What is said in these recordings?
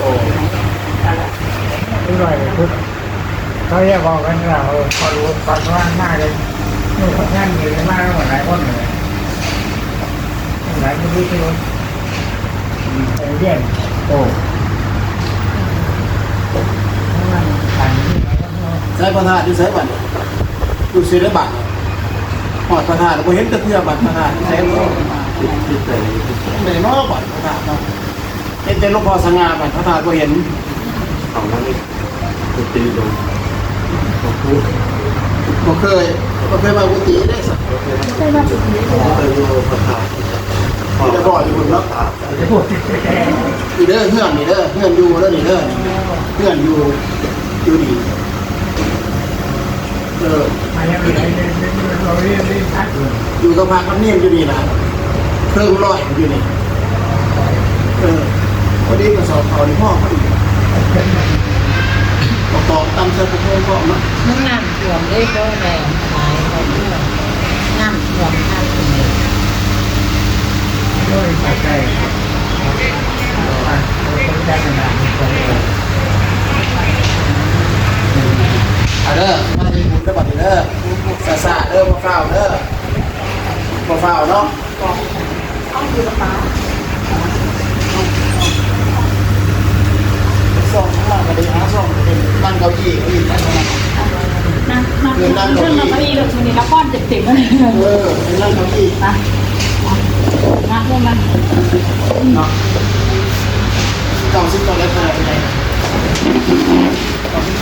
ໂອ້ ເຂົາຢາກເວົ້າກັນວ່າ ເອີ ເຂົາຮູ້ ເຂົາວ່າມາເລີຍ ຢູ່ກັບງານນີ້ມາກັນຫຼາຍຄົນເລີຍ ຫຼາຍຄົນຢູ່ ໄປຮຽນ ໂອ້ ໃສພະທາດຢູ່ໃສບັດນີ້? ຢູ່ໃສໃນບັດນີ້? ຮອດພະທາດບໍ່ເຫັນຈັກເທື່ອ ບັດພະທາດຢູ່ໃສເນາະ? ໄດ້ເນາະ ບັດພະທາດເນາະ? ເຫັນແຕ່ຫຼວງພໍ່ສະຫງ່າ ບັດພະທາດບໍ່ເຫັນ. ເອົາມານີ້ ກຸຕິໂຍມ ບໍ່ຮູ້ ບໍ່ເຄີຍ ບໍ່ເຄີຍມາກຸຕິເດ້ ບໍ່ເຄີຍມາກຸຕິ ບໍ່ເຄີຍຢູ່ພະທາດ ພໍຢູ່ພຸ້ນເນາະ ຢູ່ເດີ ເຮືອນນີ້ເດີ ເຮືອນຢູ່ເດີນີ້ເດີ ເຮືອນຢູ່ ຢູ່ນີ້ ເອີ ຢູ່ກັບພະກັບເນນຢູ່ນີ້ລະ ເຄິ່ງຮ້ອຍຢູ່ນີ້ ເອີ ພໍດີກະສອບເຂົ້ານີ້ພໍພໍດີ ປະກອບຕຳໃສ່ປະໂທນພ້ອມເນາະ ມັນນ້ຳຖ້ວມເລີຍ ບໍ່ໄດ້ຫຼາຍ ນ້ຳຖ້ວມຄັກເລີຍ ໂອ້ຍ ເຂົ້າໃຈ ເອົາເດີ ມາເຮັດບຸນເດີບັດນີ້ເດີ ຊ້າໆເດີ ບໍ່ຟ້າວເດີ ບໍ່ຟ້າວເນາະ ເອົາຢູ່ລະປາ ສອງ ນັ່ງກະດີ ຫາສອງ ນັ່ງເກົ້າອີ່ ເກົ້າອີ່ ນັ່ງ ນັ່ງ ນັ່ງ ນັ່ງເກົ້າອີ່ ເອີ ນັ່ງເກົ້າອີ່ ໄປ ມາ ລົງມາ ເນາະ ເກົ້າສິບ ເທົ່າໃດ ເທົ່າໃດ ເກົ້າສິບ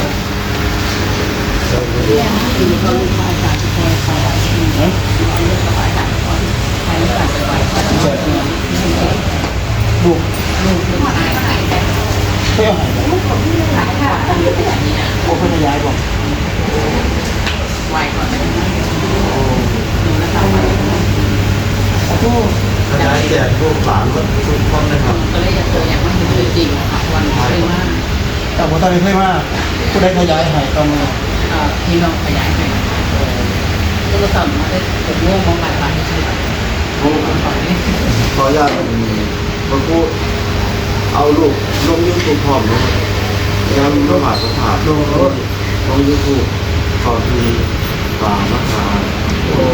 ຂະຫຍາຍແຈກພວກຫຼານໝົດທຸກຄົນເລີຍຄັບ ກໍເລີຍຢາກ ຢາກມາເຫັນຕົວຈິງນະຄັບ ເພາະວ່າບໍ່ເຄີຍມາ ເຈົ້າບໍ່ທັນໄດ້ເຄີຍມາ ຜູ້ໃດຂະຫຍາຍໃຫ້ຕອນນີ້ ເອີ ພີ່ນ້ອງຂະຫຍາຍໃຫ້ ເອີ ໂທລະສັບມາໄດ້ ຫົກໂມງມາ ບ່າຍ ບ່າຍ ໂອ້ ຂໍອະນຸຍາດ ພະຄູເອົາລູກລົງຢູທູບພ້ອມເນາະ ແລ້ວມາຖ່າຍສະພາບລົງໂລດ ລົງຢູທູບ ຕອນທີ່ວ່າມາຫາ ໂອ້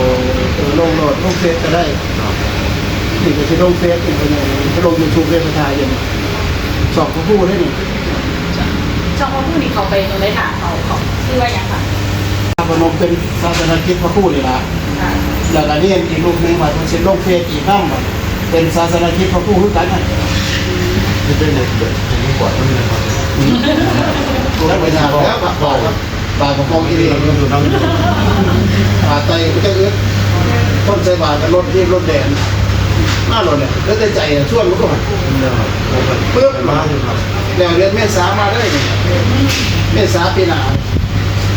ເອີ ລົງໂລດ ລົງເຟສກະໄດ້ ຄັບ ນີ້ກະຊິລົງເຟສ ນີ້ກະຊິລົງຢູທູບເລີຍ ໄປຖ່າຍຢູ່ ຊ່ອງພະຄູເດ້ນີ້ ຊ່ອງພະຄູນີ້ເຂົ້າໄປຕົງໃດ ຖ້າເຂົາ ເຂົາຊື່ວ່າຫຍັງຄະ? ນະຄອນພະນົມເປັນສາສະນະກິດພະຄູນີ້ລະ ແລ້ວກະນີ້ອີກຮູບໜຶ່ງວ່າເພິ່ນຊິລົງເຟສອີກນຳ ເປັນສາສະນະກິດພະຄູຄືກັນ ອືມ ເຮັດຈັ່ງໃດເກີດເປັນບວດນຳ ອືມ ແລ້ວໄປຫາບອກ ບາດປະຄອງອີ່ຫຼີ ບາດໄຕກະຈັກອຶດ ຄົນໃສ່ບາດກະລົດຮີບລົດແລ່ນ ມາໂລດແຫຼະ ເຫຼືອແຕ່ໃຈຊວນມັນກໍ ປຶບ ມາຢູ່ ແລ້ວເດືອນເມສາມາເລີຍ ເມສາປີໜ້າ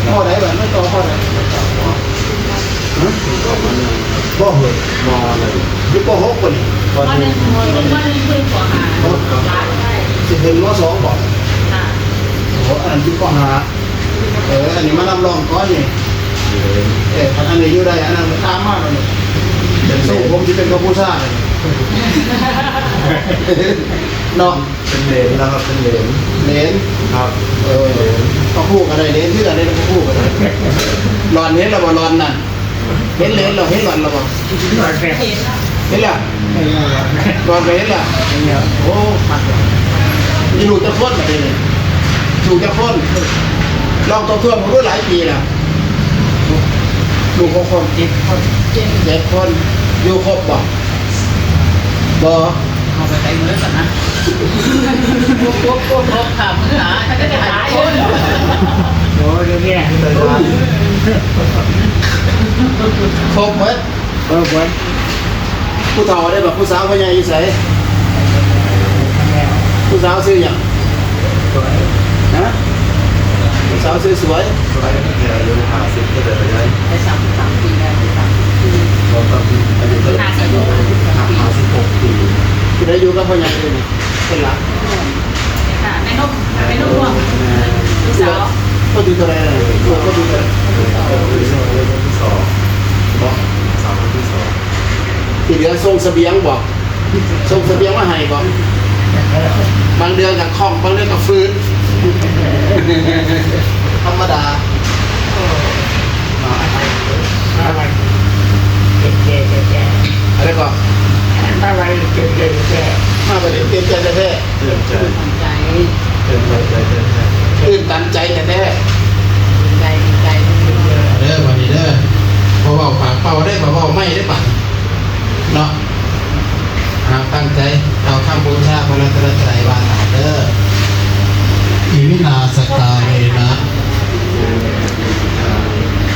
ພໍໃດບາດ ມັນຕໍ່ພໍໃດ ຮະ ບໍ່ເຮີ້ຍ ມໍ ໜຶ່ງ ຢູ່ ປໍຫົກ ບໍ່ນີ້ ປໍໜຶ່ງ ປໍໜຶ່ງຂຶ້ນປໍຫ້າ ຊິຂຶ້ນ ມໍສອງ ບໍ່ ໂອ້ ອັນນັ້ນຢູ່ ປໍຫ້າ ເອີ ອັນນີ້ມານຳລອງກ່ອນນີ້ ເອີ ຄັນອັນນີ້ຢູ່ໄດ້ ອັນນັ້ນມັນຕາມມາແລ້ວນີ້ ເປັນ ໂອ້ ຜົມຊິເປັນກຳພູຊາເນາະ ເປັນເຫຼນແລ້ວຄັບ ເປັນເຫຼນ ເຫຼນ ຄັບ ເອີ ເປັນເຫຼນ ພະຄູກະໄດ້ເຫຼນຄືກັນເດ້ ພະຄູກະໄດ້ ຫຼອນເຫັນແລ້ວບໍ່ ຫຼອນນັ້ນ ເຫັນເຫຼນແລ້ວ ເຫັນຫຼອນແລ້ວບໍ່ ເຫັນແລ້ວ ຫຼອນກະເຫັນແລ້ວ ໂອ້ ມີລູກຈັກຄົນບາດນີ້ ລູກຈັກຄົນ ລອງທົບທວນເບິ່ງດູ ຫຼາຍປີແລ້ວ ລູກຫົກຄົນ ເຈັດຄົນ ເຈັດຄົນ ຢູ່ຄົບບໍ່? ບໍ່ ເອົາໄປໄກເໝິດຊັ້ນນະ ໂອ້ໂຫ ໂອ້ໂຫ ໂອ້ໂຫ ຂ້າເມືອ ໂອ້ຍ ເມຍ ຄົບເໝິດ ເອີ ເໝິດ ຜູ້ເຖົ້າໄດ້ບັກ ຜູ້ສາວພໍ່ໃຫຍ່ຢູ່ໃສ? ຜູ້ສາວຊື່ຫຍັງ? ສວຍ ຮະ? ຜູ້ສາວຊື່ສວຍ ສວຍ ອາຍຸຫ້າສິບເທົ່າໃດລະຍາຍ? ໄດ້ສາມສິບສາມປີແລ້ວ ສາມສິບສີ່ ບໍ່ ຕອນອາຍຸເທົ່າໃດ? ຫ້າສິບຫົກ ຫ້າສິບຫົກປີ ຜູ້ໃດຢູ່ກັບພໍ່ໃຫຍ່ຢູ່ນີ້? ເປັນຫຼານ ແມ່ນົມ ແມ່ນົມ ລູກສາວ ຄົນທີເທົ່າໃດ? ຄົນທີເທົ່າໃດ? ຄົນທີສອງ ຄົນທີສອງ ເນາະ ສາວຄົນທີສອງ ທີ່ເຫຼືອສົ່ງສະບຽງບໍ? ສົ່ງສະບຽງມາໃຫ້ບໍ? ບາງເດືອນກະຄ່ອມ ບາງເດືອນກະຟື້ນ ທຳມະດາ ມາໄວ ເກັ່ງແທ້ ມາໄວ ເກັ່ງແທ້ ມາໄວ ເກັ່ງແທ້ແທ້ ຕື່ນໃຈ ຕື່ນໃຈ ຕື່ນໃຈ ຕື່ນຕັນໃຈແທ້ໆ ເດີ ບາດນີ້ເດີ ບໍ່ເວົ້າປາກເປົ່າເດ້ ບໍ່ເວົ້າໄມ້ເດ້ບາດນີ້ເນາະ ເອົາ ຕັ້ງໃຈ ເອົາຄຳບູຊາພະລັດຕະນະໄຕວ່າຕາມເດີ ອິມິນາສະກາເຣນະ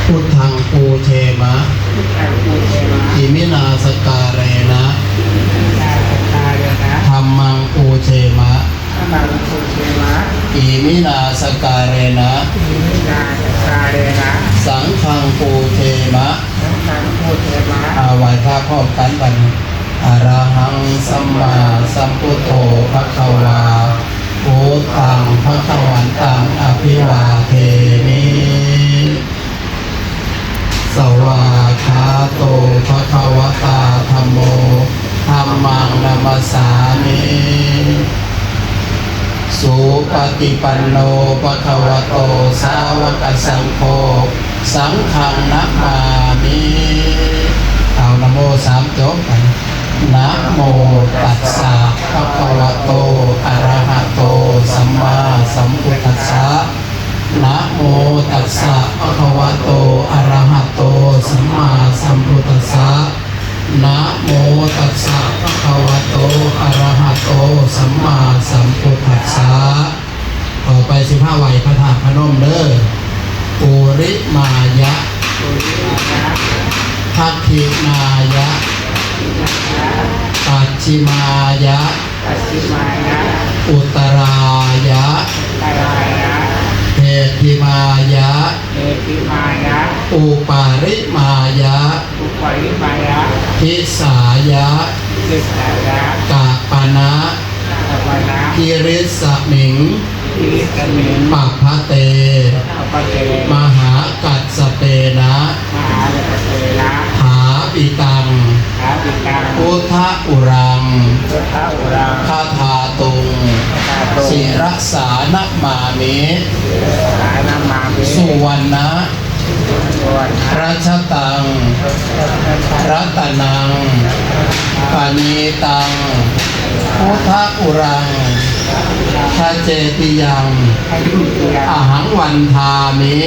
ພຸດທັງປູເຊມະ ອິມິນາສະກາເຣນະ ສະກາເຣນະ ອິມິນາ ສະກາເຣນະ ສັງຄັງ ປູເທມະ ສັງຄັງ ປູເທມະ. ອາ ໄຫວ້ພະພ້ອມກັນບັດນີ້. ອະລະຫັງ ສຳມາສຳພຸດໂທ ພະຄະວາ ພຸດທັງ ພະຄະວັນຕັງ ອະພິວາເທມິ. ສະວາກຂາໂຕ ພະຄະວະຕາ ທຳໂມ ທຳມັງ ນະມັດສາມິ. ສຸປະຕິປັນໂນ ພະຄະວະໂຕ ສາວະກະສັງໂຄ ສັງຄັງ ນະມາມິ. ເອົາ ນະໂມ ສາມຈົບ. ນະໂມຕັດສະ ພະຄະວະໂຕ ອະລະຫະໂຕ ສຳມາສຳພຸດທັດສະ. ນະໂມຕັດສະ ພະຄະວະໂຕ ອະລະຫະໂຕ ສຳມາສຳພຸດທັດສະ. ນະໂມຕັດສະ ພະຄະວະໂຕ ອະລະຫະໂຕ ສຳມາສຳພຸດທັດສະ. ຕໍ່ໄປ ສິບຫ້າ ໄຫວ້ພະທາດພະນົມເດີ. ປຸລິມາຍະ ທັກຂິນາຍະ ປັດຊິມາຍະ ປັດຊິມາຍະ ອຸດຕະລາຍະ ອຸດຕະລາຍະ ເຫດທິມາຍະ ເຫດທິມາຍະ ອຸປາລິມາຍະ ອຸປາລິມາຍະ ທິສາຍະ ທິສາຍະ ກັບປະນະ ກັບປະນະ ກິລິດສະມິງ ກິລິດສະມິງ ປັບພະເຕ ປັບພະເຕ ມະຫາກັດສະເປນະ ມະຫາກັດສະເປນະ ຖາປິຕັງ ຖາປິຕັງ ພຸດທະອຸລັງ ພຸດທະອຸລັງ ຄະຖາຕຸງ ຄະຖາຕຸງ ສິລະສານະມາມິ ສິລະສານະມາມິ ສຸວັນນະ ສຸວັນນະ ຣັດຊະຕັງ ຣັດຕະນັງ ປະນີຕັງ ພຸດທະອຸລັງ ຄະເຈຕິຍັງ ອະຫັງວັນທາມິ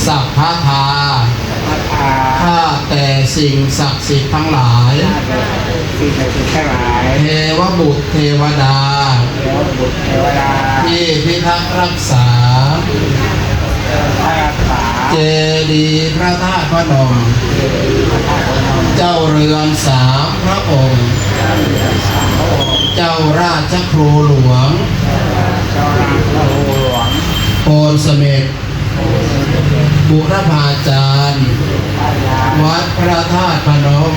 ສັບພະທາ ຂ້າແຕ່ສິ່ງສັກສິດທັງຫຼາຍ ເທວະບຸດເທວະດາ ທີ່ພິທັກລັກສາ ເຈດີພະທາດພະນົມ ເຈົ້າເຮືອນສາມພະອົງ ເຈົ້າລາຊະຄູຫຼວງ ໂພນສະເມັດ ບູລະພາຈານ ວັດພະທາດພະນົມ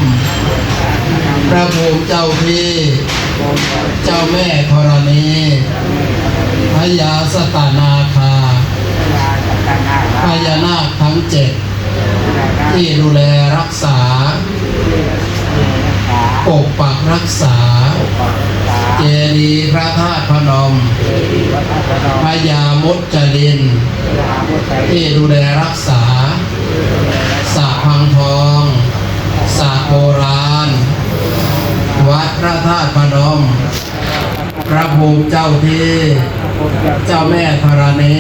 ພະພູມເຈົ້າທີ່ ເຈົ້າແມ່ທໍລະນີ ພະຍາສັດຕະນາຄາ ພະຍານາກທັງເຈັດ ທີ່ດູແລຮັກສາ ປົກປັກຮັກສາ ເຈດີພະທາດພະນົມ ພະຍາມຸດຈະລິນ ທີ່ດູແລຮັກສາ ສະພັງທອງ ສະໂບລານ ວັດພະທາດພະນົມ ພະພູມເຈົ້າທີ່ ເຈົ້າແມ່ທໍລະນີ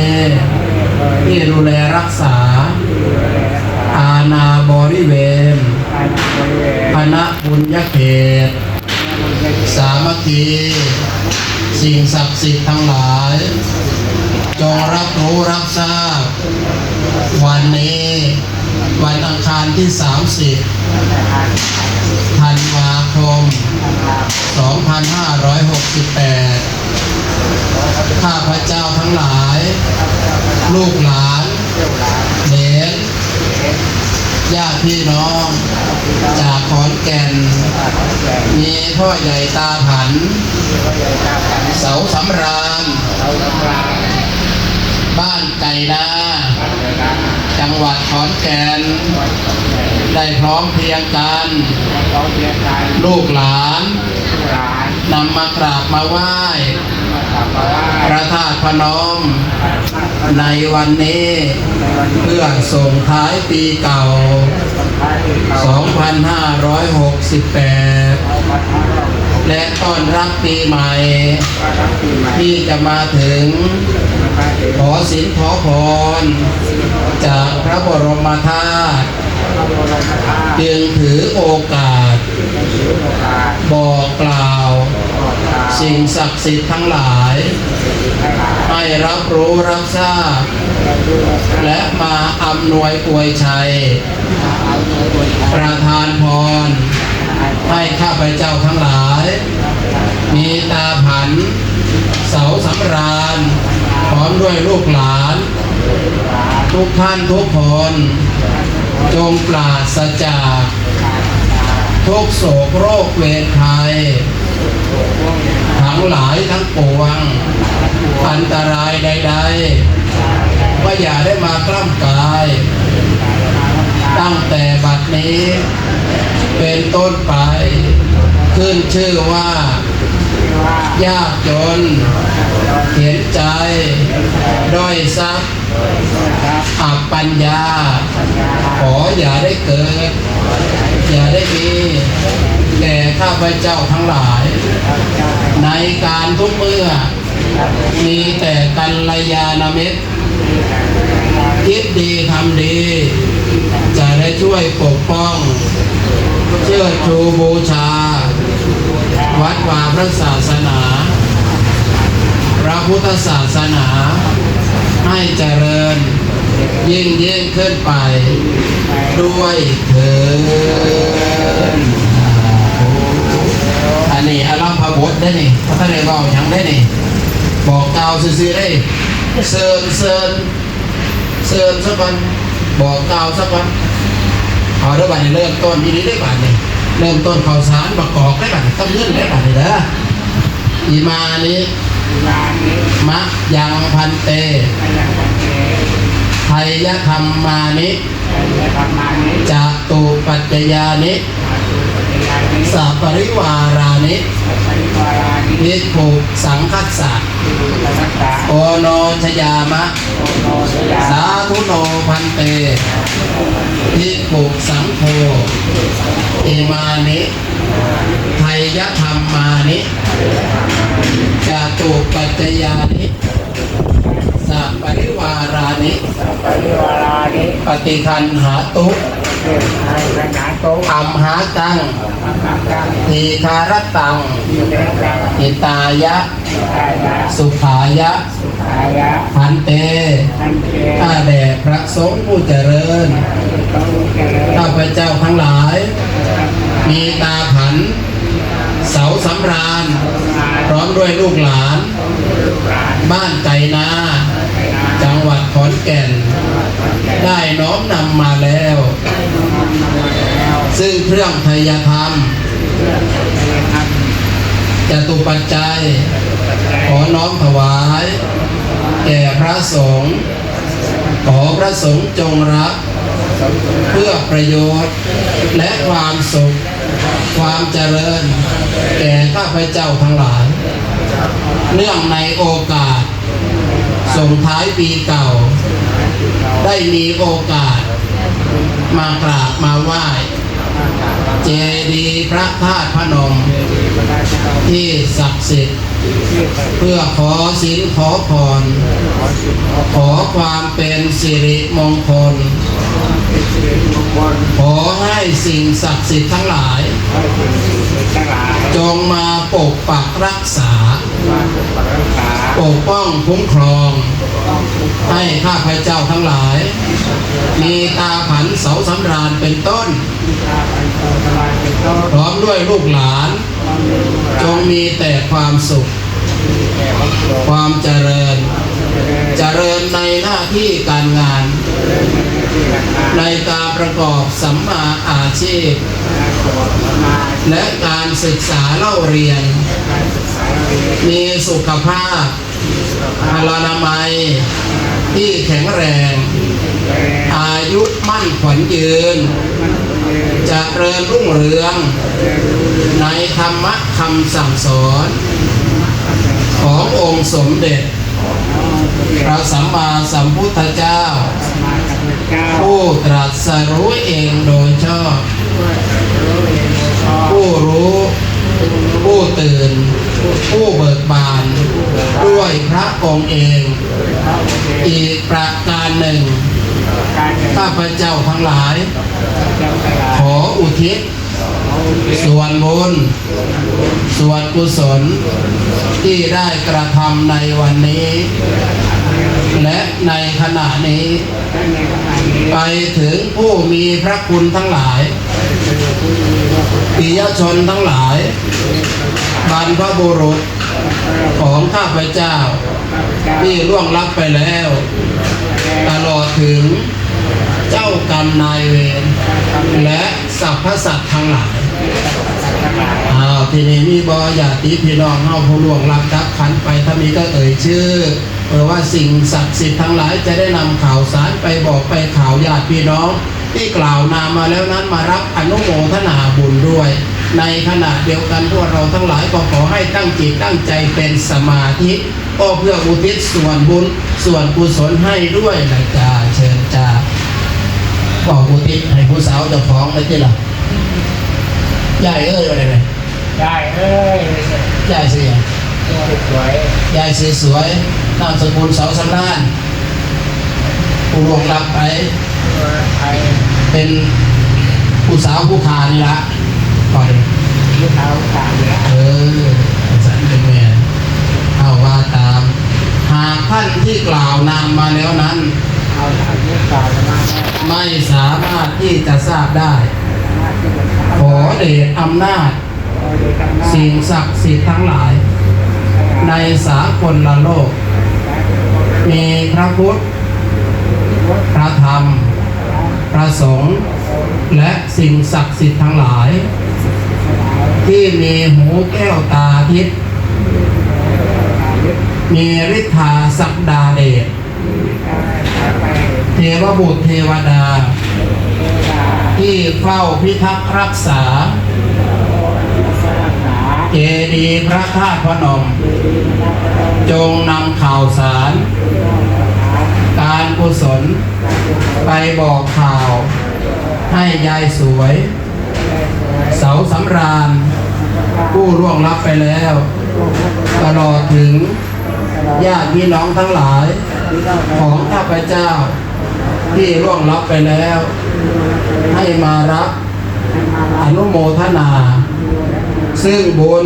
ທີ່ດູແລຮັກສາ ອານາບໍລິເວນ ຄະນະບຸນຍະເຂດ ສາມັກຄີ ສິ່ງສັກສິດທັງຫຼາຍ ຈົ່ງຮັບຮູ້ຮັບຊາບ ວັນນີ້ ວັນອັງຄານທີສາມສິບ ທັນວາຄົມ ສອງພັນຫ້າຮ້ອຍຫົກສິບແປດ ຂ້າພະເຈົ້າທັງຫຼາຍ ລູກຫຼານ ເລນ ຍາດພີ່ນ້ອງ ຈາກຂອນແກ່ນ ມີພໍ່ໃຫຍ່ຕາຜັນ ເສົາສຳລານ ບ້ານໄກ່ນາ ຈັງຫວັດຂອນແກ່ນ ໄດ້ພ້ອມພຽງກັນ ລູກຫຼານ ນຳມາກາບມາໄຫວ້ ພະທາດພະນົມ ໃນວັນນີ້ ເພື່ອສົ່ງທ້າຍປີເກົ່າ ສອງພັນຫ້າຮ້ອຍຫົກສິບແປດ ແລະ ຕ້ອນຮັບປີໃໝ່ ທີ່ຈະມາເຖິງ ຂໍສິນຂໍພອນ ຈາກພະບໍລົມມະທາດ ຈຶ່ງຖືໂອກາດ ບອກກ່າວ ສິ່ງສັກສິດທັງຫຼາຍ ໃຫ້ຮັບຮູ້ຮັບຊາບ ແລະ ມາອຳນວຍອວຍໄຊ ປະທານພອນ ໃຫ້ຂ້າພະເຈົ້າທັງຫຼາຍ ມີຕາຜັນ ເສົາສຳລານ พร้อมด้วยลูกหลานทุกท่านทุกคน จงปราศจากทุกข์โศกโรคเวรภัย ทั้งหลายทั้งปวง อันตรายใดๆ ก็อย่าได้มากล้ำกาย ตั้งแต่บัดนี้เป็นต้นไป ขึ้นชื่อว่า ยากจน เข็ญใจ ด้อยทรัพย์ อับปัญญา ขออย่าได้เกิด อย่าได้มี แก่ข้าพเจ้าทั้งหลาย ในการทุกเมื่อ มีแต่กัลยาณมิตร คิดดีทำดี จะได้ช่วยปกป้อง เชิดชูบูชา วัดวาพระศาสนา พระพุทธศาสนา ให้เจริญยิ่งๆ ขึ้นไป ด้วยเถิด อันนี้อารัมภบทเด้นี่ บ่ทันได้เว้าหยังเด้นี่ บอกกล่าวซื่อๆ เด้ เชิญ เชิญ เชิญซะก่อน บอกกล่าวซะก่อน เอาเด้อ บัดนี้เริ่มต้นอีหลีเด้ บัดนี้ เริ่มต้นข้าวสาร บักกอกเด้ บัดนี้ กับเงินเด้ บัดนี้เด้อ อิมานิ มะยัง ภันเต ไทยธัมมานิ จตุปัจจยานิ สัปริวารานิ ภิกขุสังฆัสสะ โอโนชยามะ สาธุโน ภันเต ภิกขุสังโฆ อิมานิ ไทยธัมมานิ จตุปัจจยานิ สัปริวารานิ สัปริวารานิ ปฏิคันหาตุ ปฏิคันหาตุ อัมหากัง อัมหากัง ทีฆารตัง ทีฆารตัง หิตายะ หิตายะ สุขายะ สุขายะ ภันเต ภันเต ข้าแด่พระสงฆ์ผู้เจริญ ข้าพเจ้าทั้งหลาย มีตาผัน เสาสำราญ พร้อมด้วยลูกหลาน บ้านไกนา จังหวัดขอนแก่น ได้น้อมนำมาแล้ว ซึ่งเครื่องไทยธรรม จตุปัจจัย ขอน้อมถวาย แก่พระสงฆ์ ขอพระสงฆ์จงรับ เพื่อประโยชน์ และความสุข ความเจริญ แก่ข้าพเจ้าทั้งหลาย เนื่องในโอกาส ส่งท้ายปีเก่า ได้มีโอกาส มากราบมาไหว้ เจดีย์พระธาตุพนม ที่ศักดิ์สิทธิ์ เพื่อขอศีลขอพร ขอความเป็นสิริมงคล ขอให้สิ่งศักดิ์สิทธิ์ทั้งหลาย จงมาปกปักรักษา ปกป้องคุ้มครอง ให้ข้าพเจ้าทั้งหลาย มีตาผันเสาสำราญเป็นต้น พร้อมด้วยลูกหลาน จงมีแต่ความสุข ความเจริญ เจริญในหน้าที่การงาน ในการประกอบสัมมาอาชีพ และการศึกษาเล่าเรียน มีสุขภาพ พลานามัยที่แข็งแรง อายุมั่นขวัญยืน เจริญรุ่งเรือง ในธรรมะคำสั่งสอน ขององค์สมเด็จ พระสัมมาสัมพุทธเจ้า ผู้ตรัสรู้เองโดยชอบ ผู้รู้ ผู้ตื่น ผู้เบิกบาน ด้วยพระองค์เอง อีกประการหนึ่ง ข้าพเจ้าทั้งหลาย ขออุทิศ ส่วนบุญ ส่วนกุศล ที่ได้กระทำในวันนี้ และในขณะนี้ ไปถึงผู้มีพระคุณทั้งหลาย ปิยชนทั้งหลาย บรรพบุรุษของข้าพเจ้า ທີ່ລ່ວງລັບໄປແລ້ວ ຕະຫຼອດເຖິງເຈົ້າກຳນາຍເວນ ແລະ ສັບພະສັດທັງຫຼາຍ. ອ້າວ ທີ່ນີ້ມີບໍ່ ຍາດຕິພີ່ນ້ອງເຮົາຜູ້ລ່ວງລັບດັບຂັນໄປ? ຖ້າມີກໍເອີ່ຍຊື່ ເພື່ອວ່າສິ່ງສັກສິດທັງຫຼາຍຈະໄດ້ນຳຂ່າວສານໄປບອກໄປກ່າວຍາດພີ່ນ້ອງ ທີ່ກ່າວນາມມາແລ້ວນັ້ນ ມາຮັບອະນຸໂມທະນາບຸນດ້ວຍ. ໃນຂະນະດຽວກັນ ພວກເຮົາທັງຫຼາຍກໍຂໍໃຫ້ຕັ້ງຈິດຕັ້ງໃຈເປັນສະມາທິ ກໍເພື່ອອຸທິດສ່ວນບຸນສ່ວນກຸສົນໃຫ້ດ້ວຍນະຈ້າ. ເຊີນຈ້າ ເວົ້າອຸທິດໃຫ້ຜູ້ສາວເຈົ້າຂອງໄດ້ຕິລະ. ຍາຍເອີຍ ວ່າໄດ້ໄໝ? ຍາຍເອີຍ ຍາຍຊື່ຫຍັງ? ຍາຍສວຍ ນາມສະກຸນເສົາສຳລານ ຜູ້ລ່ວງລັບໄປ ເປັນຜູ້ສາວຜູ້ຂ້ານີ້ລະ ຂ້ອຍ ຜູ້ສາວຜູ້ຂ້ານີ້ລະ. ເອີ ຈັ່ງຊັ້ນເປັນແມ່ນ. ເອົາ ວ່າຕາມ ຫາກທ່ານທີ່ກ່າວນາມມາແລ້ວນັ້ນ ເອົາ ທ່ານທີ່ກ່າວນາມມາແລ້ວ ໄມ່ສາມາດທີ່ຈະຊາບໄດ້ ຂໍເດດອຳນາດ ສິ່ງສັກສິດທັງຫຼາຍໃນສາກົນລະໂລກ ມີພະພຸດ ພະທຳ ພະສົງ ແລະ ສິ່ງສັກສິດທັງຫຼາຍ ທີ່ມີຫູແກ້ວຕາທິບ ມີລິດທາສັກດາເດດ ເທວະບຸດເທວະດາ ທີ່ເຝົ້າພິທັກຮັກສາ ເຈດີພະທາດພະນົມ ຈົ່ງນຳຂ່າວສານ ການກຸສົນ ໄປບອກຂ່າວໃຫ້ຍາຍສວຍ ເສົາສຳລານ ຜູ້ລ່ວງລັບໄປແລ້ວ ຕະຫຼອດເຖິງຍາດພີ່ນ້ອງທັງຫຼາຍຂອງຂ້າພະເຈົ້າທີ່ລ່ວງລັບໄປແລ້ວ ໃຫ້ມາຮັບອະນຸໂມທະນາ ຊຶ່ງບຸນ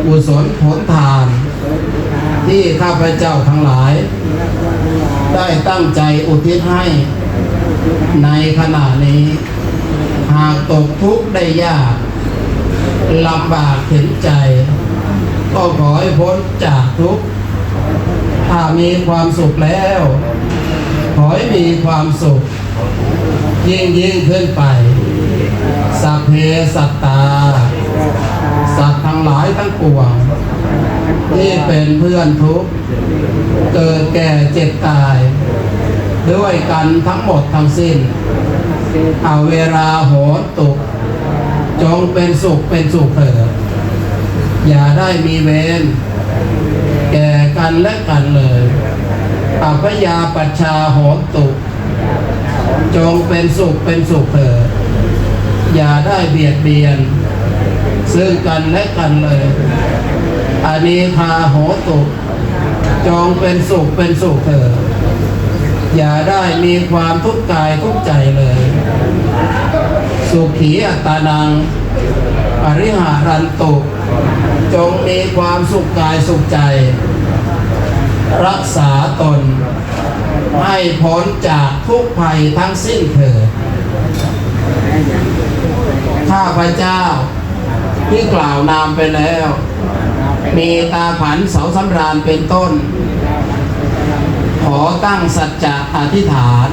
ກຸສົນຜົນທານ ທີ່ຂ້າພະເຈົ້າທັງຫຼາຍ ໄດ້ຕັ້ງໃຈອຸທິດໃຫ້ໃນຂະນະນີ້. ຫາກຕົກທຸກໄດ້ຍາກ ລຳບາກເຫັນໃຈ ກໍຂໍໃຫ້ພົ້ນຈາກທຸກ. ຖ້າມີຄວາມສຸກແລ້ວ ຂໍໃຫ້ມີຄວາມສຸກ ຍິ່ງໆຂຶ້ນໄປ. ສັບເພສັດຕາ ສັດທັງຫຼາຍທັງປວງ ທີ່ເປັນເພື່ອນທຸກ ເກີດແກ່ເຈັບຕາຍ ດ້ວຍກັນທັງໝົດທັງສິ້ນ. ອະເວລາໂຫນຕຸ ຈົ່ງເປັນສຸກເປັນສຸກເຖີດ ຢ່າໄດ້ມີເວນແກ່ກັນແລະກັນເລີຍ. ອັບພະຍາປັດຊາໂຫນຕຸ ຈົ່ງເປັນສຸກເປັນສຸກເຖີດ ຢ່າໄດ້ບຽດບຽນຊຶ່ງກັນແລະກັນເລີຍ. ອະນີຄາໂຫຕຸ ຈົ່ງເປັນສຸກເປັນສຸກເຖີດ ຢ່າໄດ້ມີຄວາມທຸກກາຍທຸກໃຈເລີຍ. ສຸຂີອັດຕານັງ ປະລິຫາຣັນຕຸ ຈົ່ງມີຄວາມສຸກກາຍສຸກໃຈ ຮັກສາຕົນໃຫ້ພົ້ນຈາກທຸກໄພທັງສິ້ນເຖີດ. ຂ້າພະເຈົ້າທີ່ກ່າວນາມໄປແລ້ວ ມີຕາຜັນ ເສົາສຳລານ ເປັນຕົ້ນ ຂໍຕັ້ງສັດຈະອະທິຖານ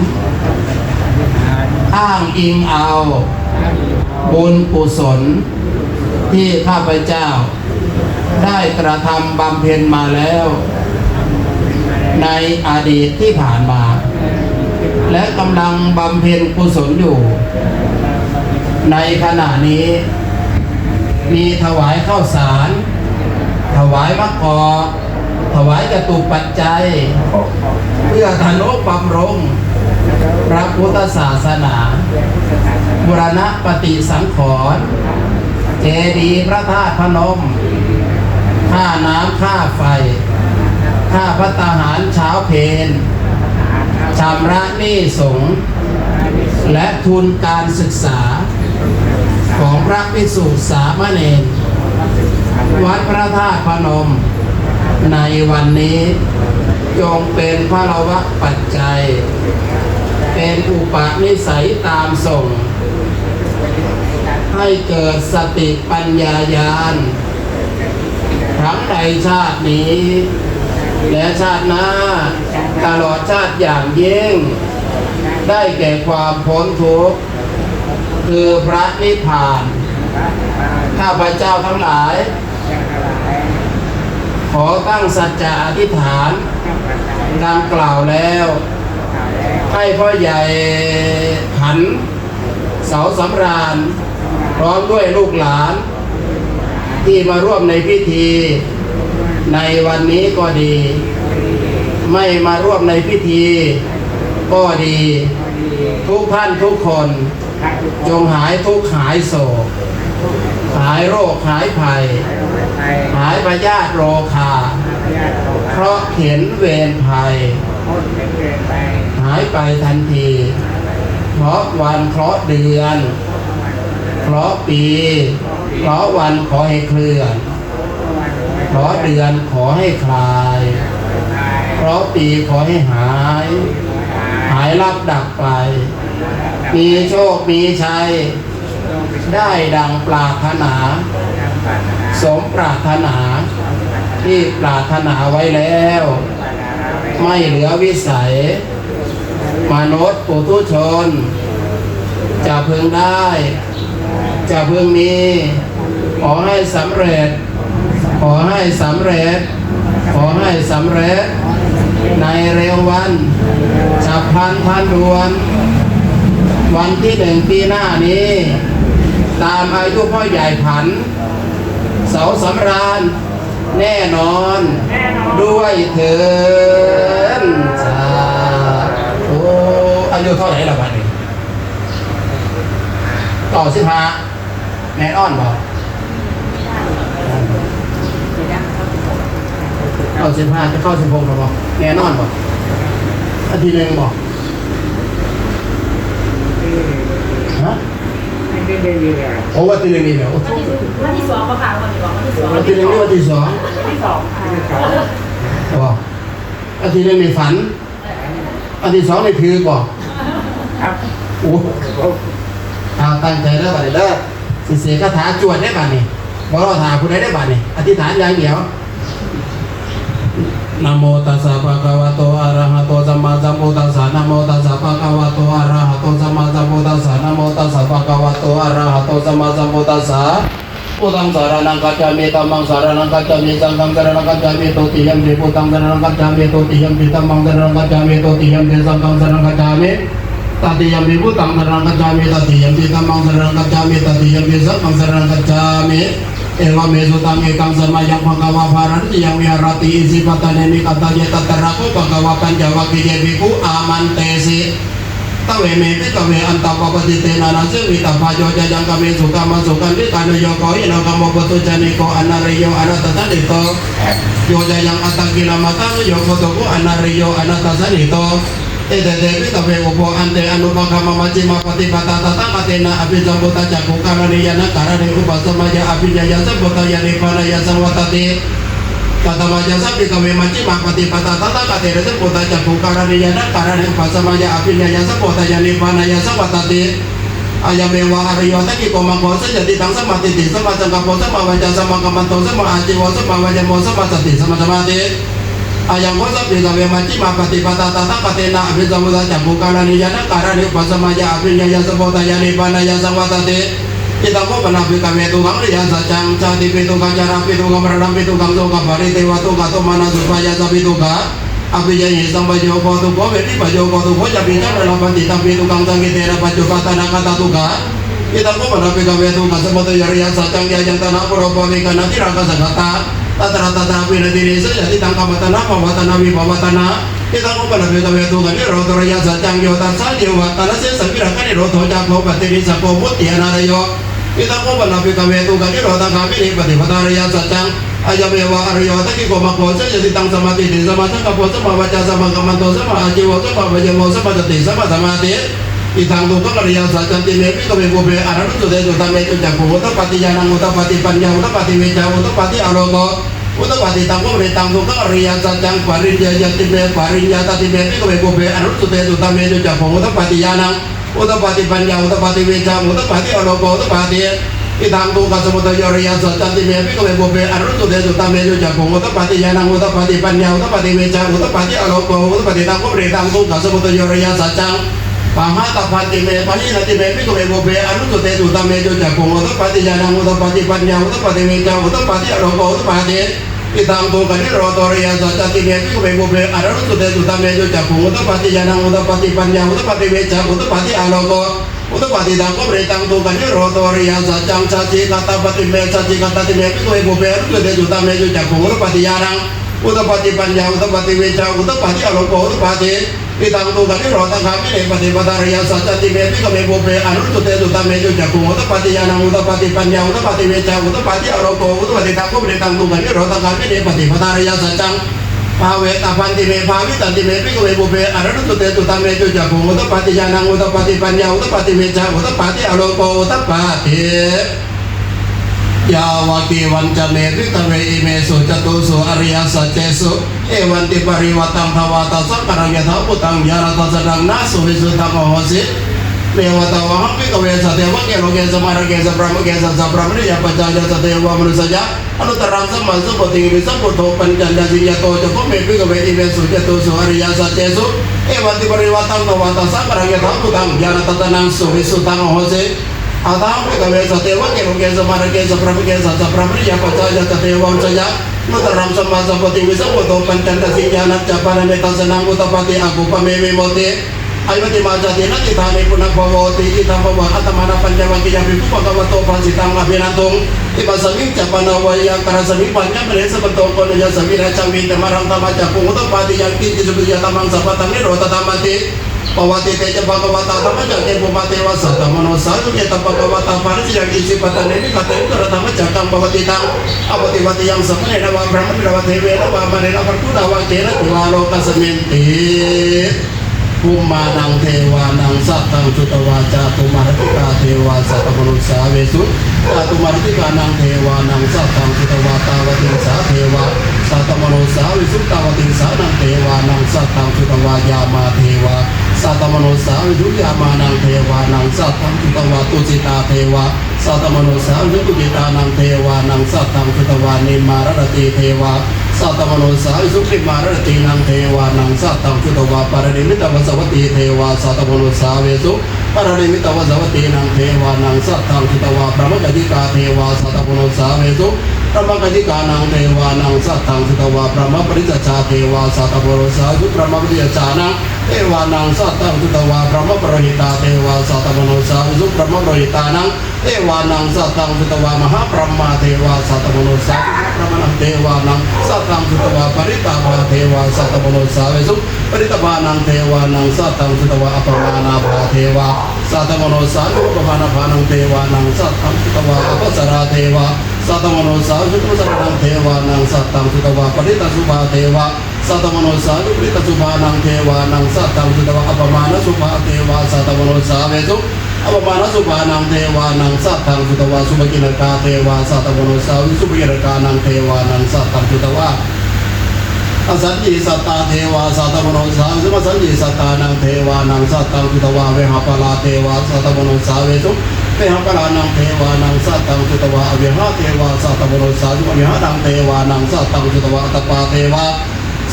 ອ້າງອີງເອົາບຸນກຸສົນທີ່ຂ້າພະເຈົ້າ ໄດ້ກະທຳບຳເພັນມາແລ້ວໃນອະດີດທີ່ຜ່ານມາ ແລະ ກຳລັງບຳເພັນກຸສົນຢູ່ໃນຂະນະນີ້ ມີຖວາຍເຂົ້າສານ, ຖວາຍມະກອກ, ຖວາຍຈະຕຸປັດໄຈ ເພື່ອທະນຸບຳລຸງພະພຸດທະສາສະໜາ, ບູລະນະປະຕິສັງຂອນ ເຈດີພະທາດພະນົມ, ທ່ານ້ຳ, ທ່າໄຟ, ທ່າພັດຕາຫານຊາວເພນ, ຊຳລະໜີ້ສົງ ແລະ ທຶນການສຶກສາຂອງພະພິກສຸສາມະເນນວັດພະທາດພະນົມໃນວັນນີ້ ຈົ່ງເປັນພະລະວະປັດໄຈ ເປັນອຸປະນິໄສຕາມສົ່ງ ໃຫ້ເກີດສະຕິປັນຍາຍານ ທັງໃນຊາດນີ້ และชาติหน้า ตลอดชาติอย่างยิ่ง ได้แก่ความพ้นทุกข์ คือพระนิพพาน ข้าพเจ้าทั้งหลาย ขอตั้งสัจจะอธิษฐานดังกล่าวแล้ว ให้พ่อใหญ่ผัน เสาสำราญ พร้อมด้วยลูกหลาน ที่มาร่วมในพิธีในวันนี้ก็ดี ไม่มาร่วมในพิธีก็ดี ทุกท่านทุกคน จงหายทุกข์หายโศก หายโรคหายภัย หายพยาธิโรคา เคราะห์เข็ญเวรภัย หายไปทันที เคราะห์วันเคราะห์เดือน เคราะห์ปี เคราะห์วันขอให้เคลื่อน เคราะห์เดือนขอให้คลาย เคราะห์ปีขอให้หาย หายลับดับไป มีโชคมีชัย ได้ดังปรารถนา สมปรารถนา ที่ปรารถนาไว้แล้ว ไม่เหลือวิสัย มนุษย์ปุถุชน จะพึงได้ จะพึงมี ขอให้สำเร็จ ขอให้สำเร็จ ขอให้สำเร็จ ในเร็ววัน ฉับพลันทันด่วน วันที่หนึ่งปีหน้านี้ ตามอายุพ่อใหญ่ผัน เสาสำราญ แน่นอน แน่นอน ด้วยเถิด สาธุ อายุเท่าไหร่ละบัดนี้ เก้าสิบห้า แน่นอนบ่ เก้าสิบห้า จะเข้าสิบหกแล้วบ่ แน่นอนบ่ อันที่หนึ่งบ่ ฮะ โอ้ วันที่หนึ่งนี่แหละ โอ้ วันที่สองบ่ค่ะ วันที่สอง วันที่สอง วันที่หนึ่งหรือวันที่สอง วันที่สองค่ะ บ่ อันที่หนึ่งนี่ฝัน อันที่สองนี่ถือบ่ ครับ โอ้ เอาตั้งใจเด้อบัดนี้เด้อ สิเสกคาถาจวดเด้อบัดนี้ บ่รอท่าผู้ใดเด้อบัดนี้ อธิษฐานอย่างเดียว Namo tassa bhagavato arahato sammāsambuddhassa. Namo tassa bhagavato arahato sammāsambuddhassa. Namo tassa bhagavato arahato sammāsambuddhassa. Buddhaṃ saraṇaṃ gacchāmi. Dhammaṃ saraṇaṃ gacchāmi. Saṅghaṃ saraṇaṃ gacchāmi. Dutiyampi buddhaṃ saraṇaṃ gacchāmi. Dutiyampi dhammaṃ saraṇaṃ gacchāmi. Dutiyampi saṅghaṃ saraṇaṃ gacchāmi. Tatiyampi buddhaṃ saraṇaṃ gacchāmi. Tatiyampi dhammaṃ saraṇaṃ gacchāmi. Tatiyampi saṅghaṃ saraṇaṃ gacchāmi. Evaṃ me sutaṃ. Ekaṃ samayaṃ bhagavā bārāṇasiyaṃ viharati isipatane migadāye. Tatra kho bhagavā pañcavaggiye bhikkhū āmantesi. Dveme bhikkhave antā pabbajitena na sevitabbā. Yo cāyaṃ kāmesu kāmasukhallikānuyogo hīno gammo pothujjaniko anariyo anatthasañhito. Yo cāyaṃ attakilamathānuyogo dukkho anariyo anatthasañhito. Ete te bhikkhave ubho ante anupagamma majjhimā paṭipadā tathāgatena abhisambuddhā cakkhukaraṇī ñāṇakaraṇī upasamāya abhiññāya sambodhāya nibbānāya saṃvattati. Katamā ca sā bhikkhave majjhimā paṭipadā tathāgatena sambuddhā cakkhukaraṇī ñāṇakaraṇī upasamāya abhiññāya sambodhāya nibbānāya saṃvattati? Ayameva ariyo aṭṭhaṅgiko maggo, āseyyathīdaṃ: sammādiṭṭhi sammāsaṅkappo sammāvācā sammākammanto sammāājīvo sammāvāyāmo sammāsati sammāsamādhi. Ayaṃ kho sā bhikkhave majjhimā paṭipadā tathāgatena abhisambuddhā cakkhukaraṇī ñāṇakaraṇī upasamāya abhiññāya sambodhāya nibbānāya saṃvattati. Idaṃ kho pana bhikkhave dukkhaṃ ariyasaccaṃ: jātipi dukkhā jarāpi dukkhā maraṇampi dukkhaṃ sokaparidevadukkhadomanassupāyāsāpi dukkhā appiyehi sampayogo dukkho veppayogo dukkho ca piññā na labhanti tampi dukkhaṃ saṅkhittena pañcupādānakkhandhā dukkhā. Idaṃ kho pana bhikkhave dukkhasamudayo ariyasaccaṃ: yāyaṃ taṇhā ponobbhavikā nandirāgasahagatā tatra tatrābhinandinī, āseyyathīdaṃ: kāmataṇhā bhavataṇhā vibhavataṇhā. Idaṃ kho pana bhikkhave dukkhanirodho ariyasaccaṃ: yo tassāyeva tanassesaṃ virāganirodho cāgo paṭinissaggo mutti anālayo. Idaṃ kho pana bhikkhave dukkhanirodhagāminī paṭipadā ariyasaccaṃ: ayameva ariyo aṭṭhaṅgiko maggo, āseyyathīdaṃ: sammādiṭṭhi sammāsaṅkappo sammāvācā sammākammanto sammāājīvo sammāvāyāmo sammāsati sammāsamādhi. Idaṃ dukkhaṃ ariyasaccanti me bhikkhave pubbe ananussutesu dhammesu cakkhuṃ udapādi ñāṇaṃ udapādi paññā udapādi vijjā udapādi āloko udapādi. Idaṃ kho panidaṃ dukkhaṃ ariyasaccaṃ pariññeyyanti me pariññātanti me bhikkhave pubbe ananussutesu dhammesu cakkhuṃ udapādi ñāṇaṃ udapādi paññā udapādi vijjā udapādi āloko udapādi. Idaṃ dukkhassamudayo ariyasaccanti me bhikkhave pubbe ananussutesu dhammesu cakkhuṃ udapādi ñāṇaṃ udapādi paññā udapādi vijjā udapādi āloko udapādi. Taṃ kho panidaṃ dukkhassamudayoriyasaccaṃ pahātabbanti me pahīnanti me bhikkhave pubbe ananussutesu dhammesu cakkhuṃ udapādi ñāṇaṃ udapādi paññā udapādi vijjā udapādi āloko udapādi. Idaṃ dukkhanirodho ariyasaccanti me bhikkhave pubbe ananussutesu dhammesu cakkhuṃ udapādi ñāṇaṃ udapādi paññā udapādi vijjā udapādi āloko udapādi. Taṃ kho panidaṃ dukkhanirodho ariyasaccaṃ sacchikatabbanti me sacchikatanti me bhikkhave pubbe ananussutesu dhammesu cakkhuṃ udapādi ñāṇaṃ udapādi paññā udapādi vijjā udapādi āloko udapādi. Idaṃ dukkhanirodhagāminī paṭipadā ariyasaccanti me bhikkhave pubbe ananussutesu dhammesu cakkhuṃ udapādi ñāṇaṃ udapādi paññā udapādi vijjā udapādi āloko udapādi. Taṃ kho panidaṃ dukkhanirodhagāminī paṭipadā ariyasaccaṃ bhāvetabbanti me bhāvitanti me bhikkhave pubbe ananussutesu dhammesu cakkhuṃ udapādi ñāṇaṃ udapādi paññā udapādi vijjā udapādi āloko udapādi. Yāvakīvañca me bhikkhave imesu catūsu ariyasaccesu evantiparivaṭṭaṃ dvādasaṅkhāraṃ yathābhūtaṃ ñāṇadassanaṃ na suvisuddhaṃ ahosi. Neva tāvāhaṃ bhikkhave sadevake loke samārake sabrahmake sassabramahiyā pajāya sadevamanussāya anuttaraṃ sammāsambodhiṃ visuddhibhuto pañcaññāsiṃ. Yato ca kho me bhikkhave imesu catūsu ariyasaccesu evantiparivaṭṭaṃ dvādasaṅkhāraṃ yathābhūtaṃ ñāṇadassanaṃ suvisuddhaṃ ahosi. Athāhaṃ bhikkhave sadevake loke samārake sabrahmake sassabramahiyā pajāya sadevamanussāya anuttaraṃ sammāsambodhiṃ visuddhibhuto pañcaññāsiṃ ñāṇañca pana me dassanaṃ udapādi akuppā me vimutti. Ayamantā mā jāti natthidāni punabbhavoti. Idamavoca attamanā pañcavaggiyā bhikkhū bhagavato bhāsitaṃ abhinanduṃ. Imasmiñca pana veyyākaraṇasmiṃ bhaññamāne santano opanayasmiṃ rājāpi vītamalaṃ dhammacakkhuṃ udapādi yaṅkiñci supatiṭṭhitaṃ dhammaṃ sabbantaṃ nirodhadhammāti. Pavattite ca bhagavatā dhammacakke bhummā devā saddamanussāvesuṃ. Etambhagavatā bhāratiyaṃ isipatane migadāye uttaraṃ dhammacakkaṃ pavattitaṃ appaṭivattiyaṃ samaṇena vā brāhmaṇena vā devena vā mārena vā bhikkhunā vā kenaci vā lokasminti. Bhummānaṃ devānaṃ saddaṃ sutvā cātummahārājikā devā saddamanussāvesuṃ. Cātummahārājikānaṃ devānaṃ saddaṃ sutvā tāvatiṃsā devā saddamanussāvesuṃ. Tāvatiṃsānaṃ devānaṃ saddaṃ sutvā yāmā devā saddamanussāvesuṃ. Yāmānaṃ devānaṃ saddaṃ sutvā tusitā devā saddamanussāvesuṃ. Tusitānaṃ devānaṃ saddaṃ sutvā nimmānaratī devā saddamanussāvesuṃ. Nimmānaratīnaṃ devānaṃ saddaṃ sutvā paranimmitavasavattī devā saddamanussāvesuṃ. Paranimmitavasavattīnaṃ devānaṃ saddaṃ sutvā brahmakāyikā devā saddamanussāvesuṃ. Brahmakāyikānaṃ devānaṃ saddaṃ sutvā brahmapārisajjā devā saddamanussāvesuṃ. Brahmapārisajjānaṃ devānaṃ saddaṃ sutvā brahmapurohitā devā saddamanussāvesuṃ. Brahmapurohitānaṃ devānaṃ saddaṃ sutvā mahābrahmā devā saddamanussāvesuṃ. Mahābrahmānaṃ devānaṃ saddaṃ sutvā parittābhā devā saddamanussāvesuṃ. Parittābhānaṃ devānaṃ saddaṃ sutvā appamāṇābhā devā saddamanussāvesuṃ. Appamāṇābhānaṃ devānaṃ saddaṃ sutvā ābhassarā devā saddamanussāvesuṃ. Ābhassarānaṃ devānaṃ saddaṃ sutvā parittasubhā devā saddamanussāvesuṃ. Parittasubhānaṃ devānaṃ saddaṃ sutvā appamāṇasubhā devā saddamanussāvesuṃ. Appamāṇasubhānaṃ devānaṃ saddaṃ sutvā subhakiṇhakā devā saddamanussāvesuṃ. Subhakiṇhakānaṃ devānaṃ saddaṃ sutvā asaññīsattā devā saddamanussāvesuṃ. Asaññīsattānaṃ devānaṃ saddaṃ sutvā vehapphalā devā saddamanussāvesuṃ. Vehapphalānaṃ devānaṃ saddaṃ sutvā avihā devā saddamanussāvesuṃ. Avihānaṃ devānaṃ saddaṃ sutvā atappā devā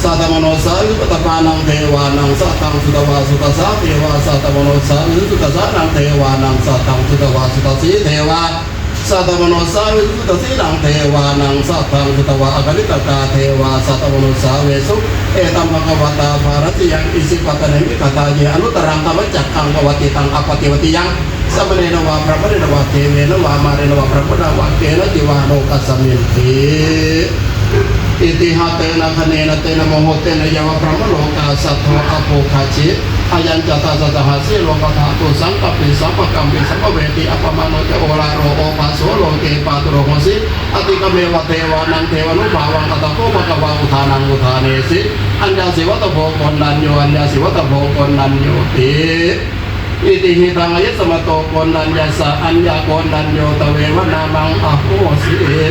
saddamanussāvesuṃ. Atappānaṃ devānaṃ saddaṃ sutvā sudassā devā saddamanussāvesuṃ. Sudassānaṃ devānaṃ saddaṃ sutvā sudasī devā saddamanussāvesuṃ. Sudassīnaṃ devānaṃ saddaṃ sutvā akaniṭṭhakā devā saddamanussāvesuṃ. Etambhagavatā bhāratiyaṃ isipatane migadāye anuttaraṃ dhammacakkaṃ pavattitaṃ appaṭivattiyaṃ samaṇena vā brāhmaṇena vā devena vā mārena vā brahmunā vā kenaci vā lokasminti. Itiha tena khaṇena tena muhuttena yāva brahmalokā saddo abbhuggacchi. Ayañca dasasahassī lokadhātu saṅkampi sampakampi sampavedhi. Appamāṇo ca oḷāro obhāso loke pāturahosi. Atikkhameva devānaṃ devānubhāvaṃ atha kho bhagavā udānaṃ udānesi: Aññāsi vata bho koṇḍañño, aññāsi vata bho koṇḍaññoti. Itihidaṃ āyasmato koṇḍaññassa aññākoṇḍañño tveva nāmaṃ ahosīti.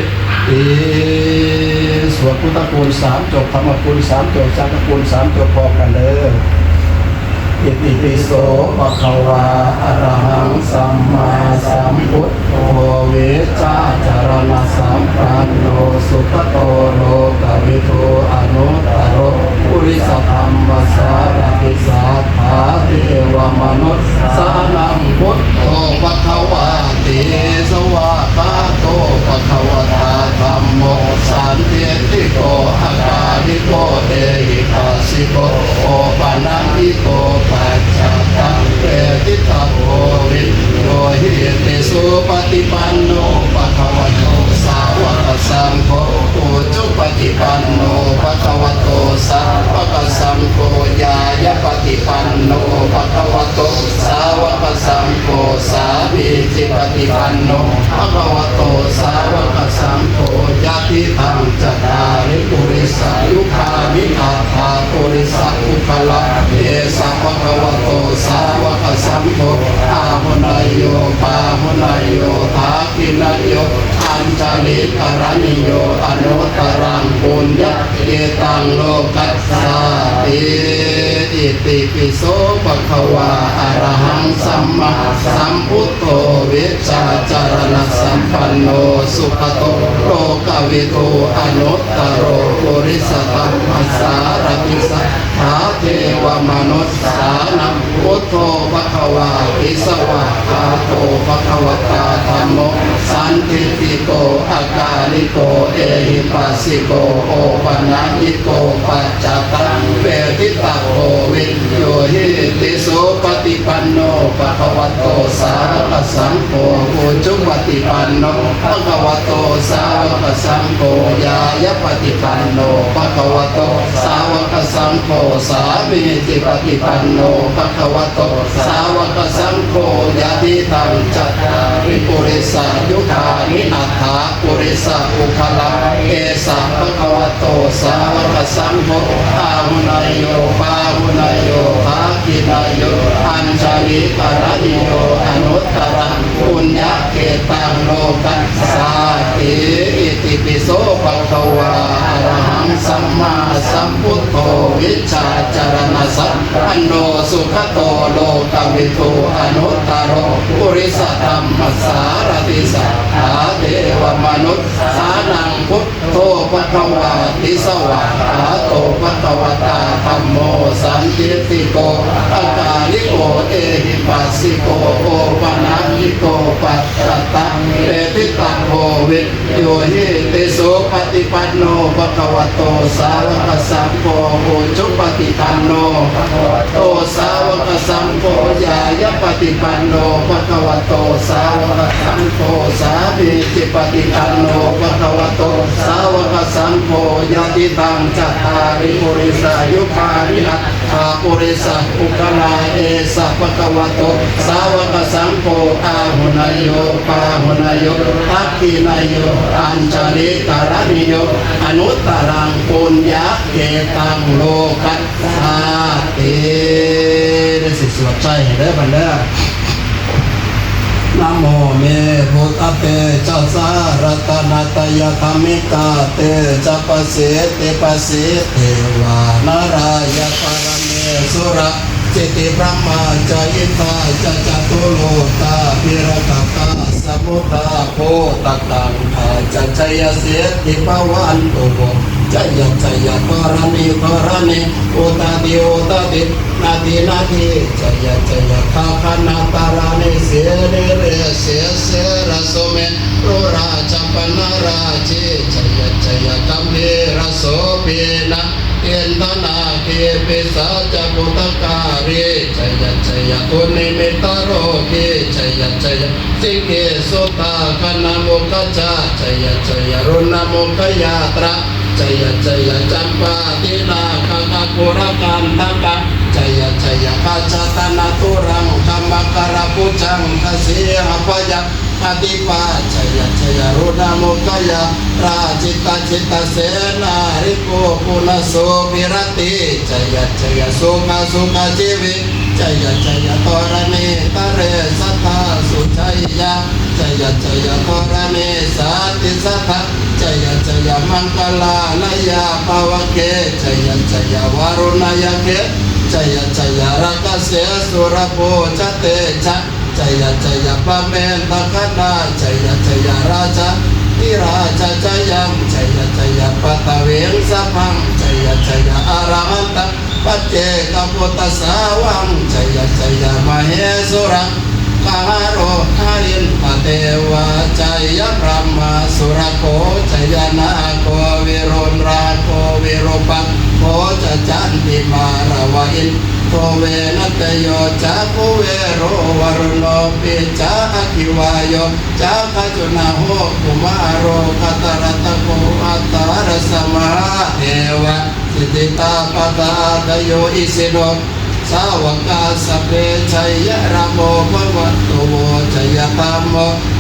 ສວດພຸດທະຄຸນສາມຈົບ, ທຳມະຄຸນສາມຈົບ, ສັງຄະຄຸນສາມຈົບພ້ອມກັນເດີ້. ອິຕິປິໂສ ພະຄະວາ ອະລະຫັງ ສຳມາສຳພຸດໂທ ວິຊາຈາລະນະສຳປັນໂນ ສຸຂະໂຕ ໂລກະວິທູ ອະນຸດຕະໂຣ ປຸລິສະທຳມະສາລະຖິ ສັດຖາເທວະມະນຸດສານັງ ພຸດໂທ ພະຄະວາ ຕິ ສະຫວາກາໂຕ ພະຄະວະຕາ ທຳໂມ ສັນທິດຖິໂກ ອາກາລິໂກ ເອຫິປັດສິໂກ ໂອປະນະຍິໂກ ປັດຈະຕັງ ເປຕິຕະໂພ ວິນໂຍຫິຕິ ສຸປະຕິປັນໂນ ພະຄະວະໂຕ ສາວະກະສັງໂຄ ອຸຈຸປະຕິປັນໂນ ພະຄະວະໂຕ ສາວະກະສັງໂຄ ຍາຍະປະຕິປັນໂນ ພະຄະວະໂຕ ສາວະກະສັງໂຄ ສາມີຈິປະຕິປັນໂນ ພະຄະວະໂຕ ສາວະກະສັງໂຄ ຍະທິທັງ ຈັດຕາລິ ປຸລິສະຍຸຄານິ ອັດຖະ ປຸລິສະ ປຸກຄະລາ ເອສະ ພະຄະວະໂຕ ສາວະກະສັງໂຄ ອາຫຸເນຍໂຍ ປາຫຸເນຍໂຍ ທັກຂິເນຍໂຍ ອັນຈະລິກະລະນິໂຍ ອະນຸດຕະລັງ ປຸນຍະ ເກຕັງໂລກັດສາຕິ ອິຕິປິໂສ ພະຄະວາ ອະລະຫັງ ສຳມາສຳພຸດໂທ ວິຊາຈາລະນະສຳປັນໂນ ສຸຂະໂຕ ໂລກະວິທູ ອະນຸດຕະໂຣ ປຸລິສະທຳມະສາລະຖິ ສັດຖາເທວະມະນຸດສານັງ ພຸດໂທ ພະຄະວາ ຕິ ສະຫວາກາໂຕ ພະຄະວະຕາ ທຳໂມ ສັນທິດຖິໂກ ອາກາລິໂກ ເອຫິປັດ ສິໂກ ໂອປະນະຍິໂກ ປັດຈະຕັງ ເປຕິຕະໂພ ວິນໂຍຫິຕິ ສຸປະຕິປັນໂນ ພະຄະວະໂຕ ສາວະກະສັງໂຄ ອຸຈຸປະຕິປັນໂນ ພະຄະວະໂຕ ສາວະກະສັງໂຄ ຍາຍະປະຕິປັນໂນ ພະຄະວະໂຕ ສາວະກະສັງໂຄ ສາມີຈິປະຕິປັນໂນ ພະຄະວະໂຕ ສາວະກະສັງໂຄ ຍະທິທັງ ຈັດຕາລິ ປຸລິສະຍຸຄານິ ອັດຖະ ປຸລິສະ ປຸກຄະລາ ເອສະ ພະຄະວະໂຕ ສາວະກະສັງໂຄ ອາຫຸເນຍໂຍ ປາຫຸເນຍໂຍ ທັກຂິເນຍໂຍ ອັນຈະລິກະລະນິໂຍ ອະນຸດຕະລັງ ປຸນຍະເກຕັງ ໂລກັດສາຕິ ອິຕິປິໂສ ພະຄະວາ ອະລະຫັງ ສຳມາສຳພຸດໂທ ວິຊາຈາລະນະສຳປັນໂນ ສຸຂະໂຕ ໂລກະວິທູ ອະນຸດຕະໂຣ ປຸລິສະທຳມະສາລະຖິ ສັດຖາເທວະມະນຸດສານັງ ພຸດໂທ ພະຄະວາ ຕິ ສະຫວາກາໂຕ ພະຄະວະຕາ ທຳໂມ ສັນທິດຖິໂກ ອາກາລິໂກ ເອຫິປັດສິໂກ ໂອປະນະຍິໂກ ປັດຈະຕັງ ເປຕິຕະໂພ ວິນໂຍຫິຕິ ສຸປະຕິປັນໂນ ພະຄະວະໂຕ ສາວະກະສັງໂຄ ອຸຈຸປະຕິປັນໂນ ໂຕ ສາວະກະສັງໂຄ ຍາຍະປະຕິປັນໂນ ພະຄະວະໂຕ ສາວະກະສັງໂຄ ສາມີຈິປະຕິປັນໂນ ພະຄະວະໂຕ ສາວະກະສັງໂຄ ຍະທິທັງ ຈັດຕາລິ ປຸລິສະຍຸຄານິ ອັດຖະ ປຸລິສະ ປຸກຄະລາ ເອສະ ພະຄະວະໂຕ ສາວະກະສັງໂຄ ອາຫຸເນຍໂຍ ປາຫຸເນຍໂຍ ທັກຂິເນຍໂຍ ອັນຈະລິກະລະນິໂຍ ອະນຸດຕະລັງ ປຸນຍະເກຕັງ ໂລກັດ ສາທຸ ໄດ້ຊິສວດໃສ່ໃຫ້ເດີບັດເດີ. ນະໂມເມ ພຸດທະເຕຈະສະ ລັດຕະນະຕະຍະທຳມິກາເຕຈະ ປະສິດທິປະສິດເທວາ ນາຣາຍະປະລະເມສຸຣາ ສິດທິບຣະມາຈະ ອິນທາຈະ ຈະຕຸໂລກາພິລັກຂະກາ ສະມຸດທາໂພທະກັງ ທາຈະ ໄຊຍະສິດທິພະວັນຕຸ ໄຊຍະໄຊຍະ ທໍຣະນີທໍຣະນີ ອຸຕາຕິອຸຕາຕິ ນາທິນາທິ ໄຊຍະໄຊຍະ ທັກຂະນະຕະຣະນີ ສິລິເຣເສເສລະໂສເມ ໂຣຣາຈະປະນາຣາຊີ ໄຊຍະໄຊຍະ ກັມພີຣະໂສພີນະ ອິນທະນາຄີ ປີສາຈະ ພຸດທະກາລີ ໄຊຍະໄຊຍະ ທຸນນິມິດຕະໂຣຄີ ໄຊຍະໄຊຍະ ສິກຂີສຸດທາຄະນະມຸກຂະຈາ ໄຊຍະໄຊຍະ ລຸນນະມຸກຂະຍາຕຣາ ໄຊຍະໄຊຍະ ຈຳປາຕິນາຄະຄະຄຸຣະກັນທະກະ ໄຊຍະໄຊຍະ ຄະຈະຕະນະຕຸລັງຄະມະກະລະພຸດຈັງຄະສີຫະພະຍັງ ອະທິປາ ໄຊຍະໄຊຍະ ລຸນນະມຸກຂະຍາຕຣາ ຈິດຕະຈິດຕະເສນາລິໂກ ປຸນນະໂສພິລະຕິ ໄຊຍະໄຊຍະ ສຸຂະສຸຂະຊີວິ ໄຊຍະໄຊຍະ ທໍຣະນີຕະເຣສັດທາ ສຸໄຊຍາ ໄຊຍະໄຊຍະ ທໍຣະນີສັດຕິສັດທາ ໄຊຍະໄຊຍະ ມັງກະລາລະຍາພາວະເກ ໄຊຍະໄຊຍະ ວາລຸນນະຍະເກ ຈະຍະ ຈະຍະ ຣາກະເສ ສຸລະໂພ ຈະເຕຈະ ຈະຍະ ຈະຍະ ພະເມນຕະຄະນາ ຈະຍະ ຈະຍະ ຣາຊາທິຣາຊະ ຈະຍັງ ຈະຍະ ຈະຍະ ປະທະວິງສະພັງ ຈະຍະ ຈະຍະ ອະລະຫັນຕະ ປັດເຈກະພຸດທະສາວັງ ຈະຍະ ຈະຍະ ມະເຫສຸລັງ ກະຫາໂຣຫະລິນທະເທວາ ຈະຍະ ພະມາສຸລະໂຄ ຈະຍະ ນາໂຄ ວິລຸນລາໂຄ ວິຣູປາໂຄ ຈະ ຈັນຕິມາລະວະ ອິນໂທເວນັນຕະໂຍ ຈະ ຄຸເວໂຣ ວະລຸນໂນ ປິດຈະ ອະກິວາໂຍ ຈະ ຄະຈຸນະໂຫ ກຸມາໂຣ ຄະຕະລະຕະໂກ ອັດຕະລະສະ ມະຫາເທວາ ສິດທິຕາ ປະທານ ທະໂຍ ອິສິໂນ ສາວະກາ ສັບເພ ໄຊຍະ ລາໂພ ພະວັດຕຸໂວ ໄຊຍະ ທຳໂມ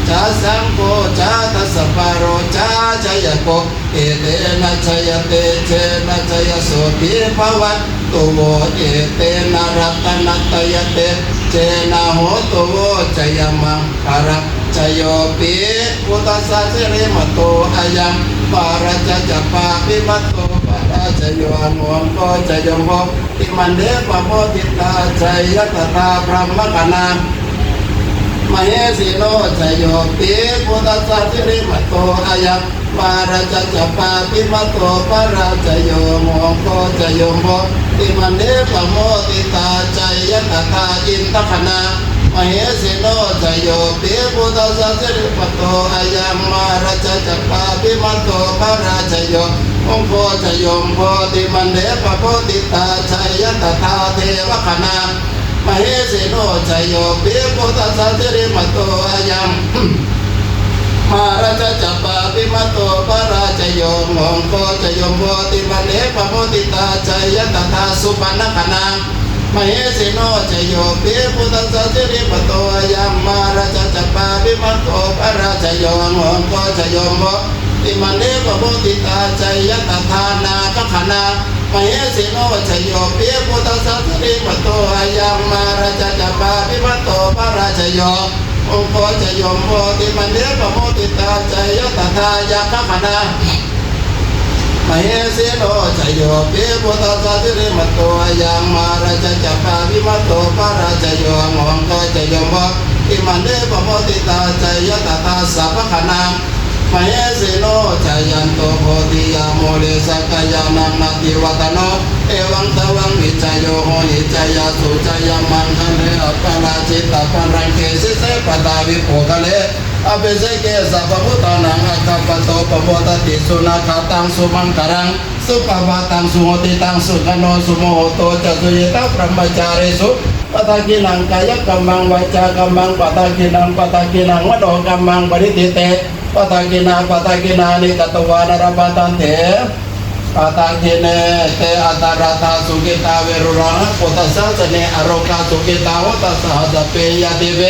ຈະ ສັງໂຄ ຈະ ທັດສະປາໂຣ ຈະ ໄຊຍະໂກ ເອເຕນະ ໄຊຍະເຕເຈນະ ໄຊຍະໂສຕິ ພະວັດຕຸໂວ ເອເຕນະ ລັດຕະນະຕະຍະເຕເຈນະ ໂຫຕຸໂວ ໄຊຍະ ມັງຄະລະ ໄຊໂຍ ປິ ພຸດທັດສະ ສິລິມະໂຕ ອາຍັງ ມະຫາຣາຊະ ຈະ ປະພິມະໂຕ ປະລາຊະໂຍ ອະໂງໂຄ ໄຊໂຍ ໂມ ຕິມັນເດ ປະໂມທິຕາ ໄຊຍະຕະຖາ ພະມະຄະນາ ມະເຫສິໂນ ໄຊໂຍ ປິ ພຸດທັດສະ ສິລິມະໂຕ ອາຍັງ ມະຫາຣາຊະ ຈະ ປະພິມະໂຕ ປະລາຊະໂຍ ໂມໂຄ ໄຊໂຍ ໂມ ຕິມັນເດ ປະໂມທິຕາ ໄຊຍະຕະຖາ ອິນທະຄະນາ ມະເຫສິໂນ ໄຊໂຍ ປິ ພຸດທັດສະ ສິລິມະໂຕ ອາຍັງ ມະຫາຣາຊະ ຈະ ປະພິມະໂຕ ປະລາຊະໂຍ ໂມໂຄ ໄຊໂຍ ໂມ ຕິມັນເດ ປະໂມທິຕາ ໄຊຍະຕະຖາ ເທວະຄະນາ ມະເຫສິໂນ ໄຊໂຍ ປິ ພຸດທັດສະ ສິລິມະໂຕ ອາຍັງ ມະຫາຣາຊະ ຈະ ປະພິມະໂຕ ປະລາຊະໂຍ ໂມໂຄ ໄຊໂຍ ໂມ ຕິມັນເດ ປະໂມທິຕາ ໄຊຍະຕະຖາ ສຸປະນະຄະນາ ມະເຫສິໂນ ໄຊໂຍ ປິ ພຸດທັດສະ ສິລິມະໂຕ ອາຍັງ ມະຫາຣາຊະ ຈະ ປະພິມະໂຕ ປະລາຊະໂຍ ໂມໂຄ ໄຊໂຍ ໂມ ຕິມັນເດ ປະໂມທິຕາ ໄຊຍະຕະຖາ ນາຄະຄະນາ ມະເຫສິໂນ ໄຊໂຍ ປິ ພຸດທັດສະ ສິລິມະໂຕ ອາຍັງ ມະຫາຣາຊະ ຈະ ປະພິມະໂຕ ປະລາຊະໂຍ ໂມໂຄ ໄຊໂຍ ໂມ ຕິມັນເດ ປະໂມທິຕາ ໄຊຍະຕະຖາ ຍັກຄະຄະນາ ມະເຫສິໂນ ໄຊໂຍ ປິ ພຸດທັດສະ ສິລິມະໂຕ ອາຍັງ ມະຫາຣາຊະ ຈະ ປະພິມະໂຕ ປະລາຊະໂຍ ໂມໂຄ ໄຊໂຍ ໂມ ຕິມັນເດ ປະໂມທິຕາ ໄຊຍະຕະຖາ ສັບພະຄະນາ ມະເຫສິໂນ ຈາຍັນໂຕ ໂພທິຍາ ມູເລ ສັກກາຍານັງ ນາທິວັດຕະໂນ ເອວັງ ຕະວັງ ວິຈະໂຍ ໂຫຫິ ຈາຍາສຸ ຈາຍະມັງຄະເລ ອະປະລາຈິຕະປະລັງເກ ສິເສ ປະທາວິ ປຸກຄະເລ ອະພິເສເກ ສັບພະພຸດທານັງ ອາຄາປະໂຕ ປະໂມດຕະຕິ ສຸນາຄາຕັງ ສຸມັງຄະລັງ ສຸປະພາຕັງ ສຸໂຫຕິຕັງ ສຸຂະໂນ ສຸໂມໂຫໂຕ ຈະ ສຸຍິຕັງ ບຣະມະຈາຣິສຸ ປະທັກຂິນັງ ກາຍະກຳມັງ ວາຈາກຳມັງ ປະທັກຂິນັງ ປະທັກຂິນັງ ມະໂນກຳມັງ ປະນິທິເຕ ປະທັກຂິນາ ປະທັກຂິນານິ ກະຕະວານະ ລະພັນທັນເທ ປະທັກຂິເນ ເຕ ອັດຕະລະທາ ສຸກິຕາ ເວລຸລະຫະ ພຸດທະສາສະເນ ອາໂລກາ ສຸກິຕາ ໂຫຕະສະ ສັບເປ ຍາຕິເວ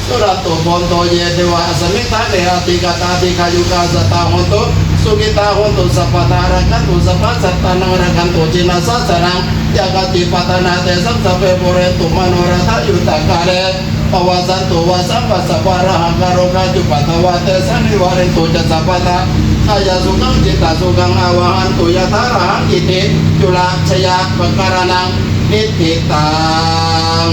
ສຸນັນຕຸ ພວນໂຕ ເຍ ເທວາ ອັດສະມິງຖາເນ ອະທິກະຕາ ດີຄາຍຸກາ ສັດຕາ ໂຫນຕຸ ສຸກິຕາ ໂຫນຕຸ ສັບພະດາ ລັກຂັນຕຸ ສັບພະສັດຕານັງ ລັກຂັນຕຸ ຈິນນະສາສະນັງ ຍາກະຕິປັດຕະນາ ເຕສັງ ສັບເພ ປູເຣນຕຸ ມະໂນລະທະ ຍຸດທະກາເລ ປະວະສັນຕຸ ວະສັງ ວັດສະວາ ລະຫັງ ຄາໂຣ ຄາຈຸ ປັດຖະວາ ເຕສັງ ນິວາເຣນຕຸ ຈະ ສັບພະດາ ກາຍະສຸຂັງ ຈິດຕະສຸຂັງ ອາວະຫັນຕຸ ຍະຖາ ລະຫັງ ອິຕິ ຈຸລະຊະຍະ ປະກາລະນັງ ນິທິຕັງ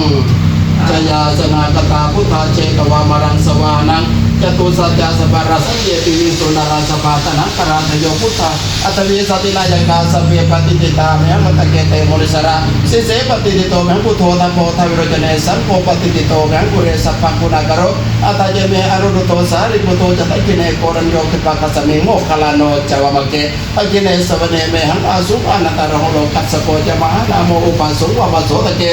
ຈະ ຍາສະນາຄະຕາ ພຸດທາ ເຈຕະວາ ມະລັງ ສະວານັງ ຈະຕຸສັດຈະ ສະບາລະສັງ ເຍ ປິວິງສຸ ນາລາ ສະພາ ຕະນະກະລາ ທະໂຍ ພຸດທາ ອັດຖະວິສະຕິນາຍະກາ ສັບເພ ປະຕິທິຕາ ເມ ມັດຕະເກ ເຕ ໂມລິສະລາ ສິເສ ປະຕິທິໂຕ ເມ ພຸດໂທ ທຳໂມ ທະວິໂຣຈະເນ ສັງໂຄ ປະຕິທິໂຕ ເມ ກຸເຣ ສັບພະຄຸນາກະໂຣ ອັດຖະເຍ ເມ ອະນຸລຸດໂທ ສາລີບຸດໂທ ຈະ ທັກຂິເນ ໂກລະໂນ ຄຣິປາຄະສະມິງ ໂມກຄະລາໂນ ຈະ ວາມະເກ ທັກຂິເນ ສະວະເນ ເມ ຫັງ ອາສຸງ ອານັນຕະຣະຫົງ ໂລກັດສະໂກ ຈະ ມະຫານາໂມ ອຸປາສົງ ວາມະໂສຕະເກ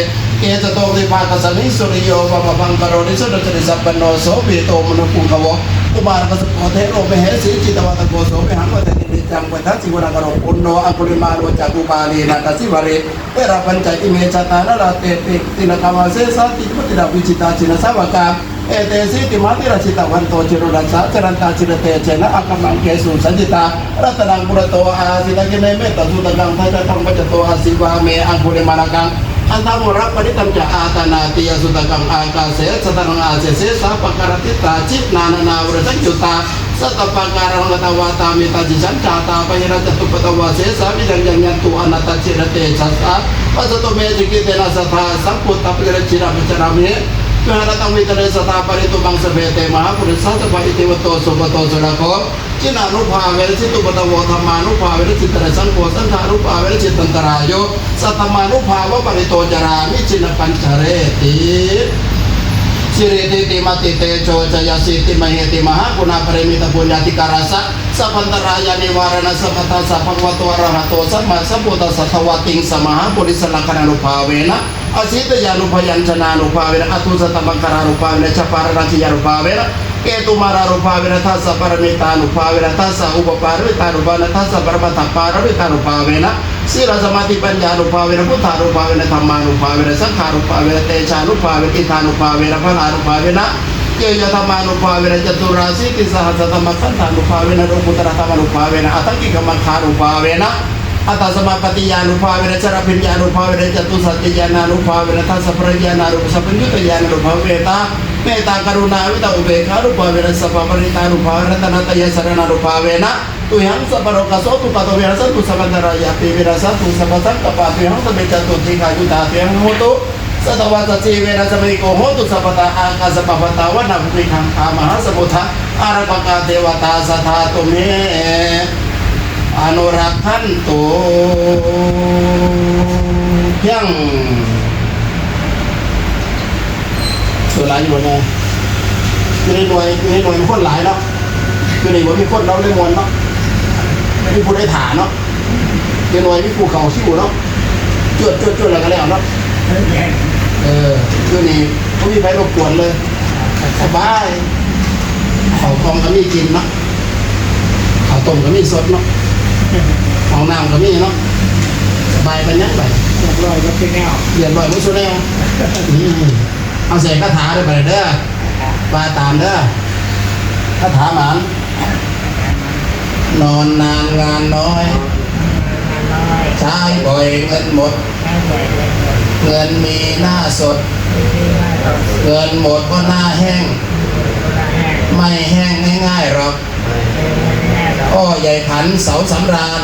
ເກຈະໂຕ ຄຣິປາຄະສະມິງ ສຸລິໂຍ ວາມະບັງກະໂຣ ນິໂສດະ ຈະ ນິສະປັນໂນ ໂສພິໂຕ ມະນຸປຸງຄະໂວ ກຸມາລະກັດສະໂປ ເທໂລ ມະເຫສີ ຈິດຕະວັດຕະໂກ ໂສ ເມ ຫັງ ວັດຖະຕິ ນິດຈັງ ວັດຖະ ສິວະນະກະໂຣ ປຸນໂນ ອັງຄຸລິມາໂລ ຈາກຸປາລີ ນາກະສິວະລີ ເວລາປັນຈະ ອິເມ ຊະຕາ ນະລາເຕ ເຕ ຕິລະກະວາ ເສສາ ຕິມຸດຕິລາ ວິຈິຕາ ຈິນນະສາວະກາ ເອເຕ ສີຕິມາ ທິລາ ຈິດຕະວັນໂຕ ຈິໂຣລະສາ ຈະລັນຕາ ຈິລະເຕ ເຈນະ ອາຄະມັງ ເກສຸ ສັນຈິຕາ ລັດຕະນັງ ປຸຣະໂຕ ອາສິ ທັກຂິເນ ເມຕຕາສຸຕະກັງ ທັດຕະກັງ ປັນຈະໂຕ ອາສິວາ ເມ ອັງຄຸລິມາລະກັງ ຄັນທະມຸລະ ປະລິດຕັງ ຈະ ອາຕານາຕິ ອະສຸຕະກັງ ອາກາເສ ສະຕະນັງ ອາເສ ເສສາ ປະກາລະຕິຕາ ຈິນນານານາ ວະຣະສັງຍຸດຕາ ສັດຕະປະກາລັງ ລັດຕະວາຕາມິຕາ ສິສັນຈາຕາ ປະຫິລະ ຈະຕຸປະຕະວາ ເສສາ ວິລັງຍັງ ຍັນຕຸ ອະນັດຕະ ຈິລະເຕ ຈະສາ ປັດສະໂຕເມ ຈະກິເຕນະ ສັດທາ ສັງຄຸດທະ ປະຕິລັດທິນະ ປັດຈະນາມິ ວິຫາຣະຕັງ ວິຫາເຣ ສັດທາ ປາລິຕຸ ມັງ ສະເພ ເຕ ມະຫາປຸລິສາ ສະບາຍ ອິຕິວະໂຕ ສຸປະໂຕ ສຸລາໂຄ ຈິນານຸພາເວນະ ຈິດຕຸປະທະໂວ ທຳມານຸພາເວນະ ຈິດຕະນະ ສັງໂຄ ສັງຄານຸພາເວນະ ຈິດຕັນຕະລາໂຍ ສັດທຳມານຸພາວະ ປະລິໂຕ ຈະລາມິ ຈິນນະປັນຈະເຣຕິ ສິຣິທິຕິມະຕິເຕໂຈຈະຍະສິດທິມະເຫຕິ ມະຫາກຸນາປະລິມິຕະປຸນຍາທິກາລະສະ ສັບພັນຕະລາຍານິວາລະນະ ສະພັນທັດສະ ພະຄະວະໂຕ ອະລະຫະໂຕ ສຳມາສຳພຸດທັດສະ ທະວະຕິງສະ ມະຫາປຸລິສະລັກຂະນານຸພາເວນະ ອະສີຕະຍານຸພະຍັນຊະນານຸພາເວນະ ອະທຸສະຕະມັງຄະລານຸພາເວນະ ຊະປາລະນະທິຍານຸພາເວນະ ເກຕຸມາລານຸພາເວນະ ທັດສະປາຣະມິຕານຸພາເວນະ ທັດສະອຸປະປາຣະມິຕານຸພາເວນະ ທັດສະປະມາດຖະປາຣະມິຕານຸພາເວນະ ສີລະສະມາທິປັນຍານຸພາເວນະ ພຸດທານຸພາເວນະ ທຳມານຸພາເວນະ ສັງຄານຸພາເວນະ ເຕຊານຸພາເວນະ ອິດທານຸພາເວນະ ພະລານຸພາເວນະ ເຈຍະທຳມານຸພາເວນະ ຈະຕຸລາສີຕິສະຫັດສະທຳມະຄັນທານຸພາເວນະ ໂລກຸດຕະລະທຳມານຸພາເວນະ ອະທັງກິກະມັງຄານຸພາເວນະ ອັດຕະສະມາປະຕິຍານຸພາເວນະ ຊະລະພິນຍານຸພາເວນະ ຈະຕຸສັດຕິຍານານຸພາເວນະ ທັດສະພະລະຍານານຸ ສະພະຍູຕະຍານານຸພາເວນະ ເມດຕາກະລຸນາ ເມດຕາອຸເບກຂານຸພາເວນະ ສະພາວະລິຕານຸພາເວນະ ລັດຕະນະຕະຍະສະລະນານຸພາເວນະ ຕຸມະຫັງ ສະພະໂລກາໂສ ທຸກຂະໂຕ ວິຮັດສັນຕຸ ສະພັນຕະລາຍາປີ ວິນາສັນຕຸ ສະພະສັງກັບປາ ຕຸມະຫັງ ສະມິດຈະຕຸ ທີຄາຍຸຕາ ຕຸມະຫັງ ໂຫຕຸ ສັດຖະວາສະຊີ ເວນະ ສະໄມໂກ ໂຫຕຸ ສັບພະທາ ອາກາສະປະພັດຕາ ວັນນະພູມິຄັງຄາ ມະຫາສະມຸດທາ ອາລັກຂະກາ ເທວະຕາ ສັດທາ ຕຸມະເຫ ອະນຸລັກຂັນຕຸ ພຽງ ສ່ວນຫຼາຍຢູ່ບໍ່ແນ່ ຢູ່ໃນໜ່ວຍ ຢູ່ໃນໜ່ວຍຄົນຫຼາຍເນາະ ຢູ່ໃນໜ່ວຍມີຄົນເນາະ ເລີຍມ່ວນເນາະ ມີຜູ້ໃດຖ້າເນາະ ເດັກນ້ອຍມີຜູ້ເຂົ້າຄິວເນາະ ຈວດໆໆ ແລ້ວກໍແລ້ວເນາະ ເອີ ຄືນີ້ບໍ່ມີໃຜລົບກວນເລີຍ ສະບາຍ ເຂົ້າກ່ອງກໍມີກິນເນາະ ເຂົ້າຕົ້ມກໍມີສົດເນາະ ຫ້ອງນ້ຳກໍມີເນາະ ສະບາຍປານຫຍັງບາດ ຮຽບຮ້ອຍໝົດທຸກແນວ ຮຽບຮ້ອຍໝົດຊຸແນວ ອືມ ເອົາໃສ່ຄາຖາເດີບາດນີ້ເດີ ວ່າຕາມເດີ ຄາຖາໝານ ນອນນານງານນ້ອຍ ໃຊ້ບ່ອຍເງິນໝົດ ເງິນມີໜ້າສົດ ເງິນໝົດກໍໜ້າແຫ້ງ ໄມ່ແຫ້ງງ່າຍໆດອກ ພໍ່ໃຫຍ່ຜັນ ເສົາສຳລານ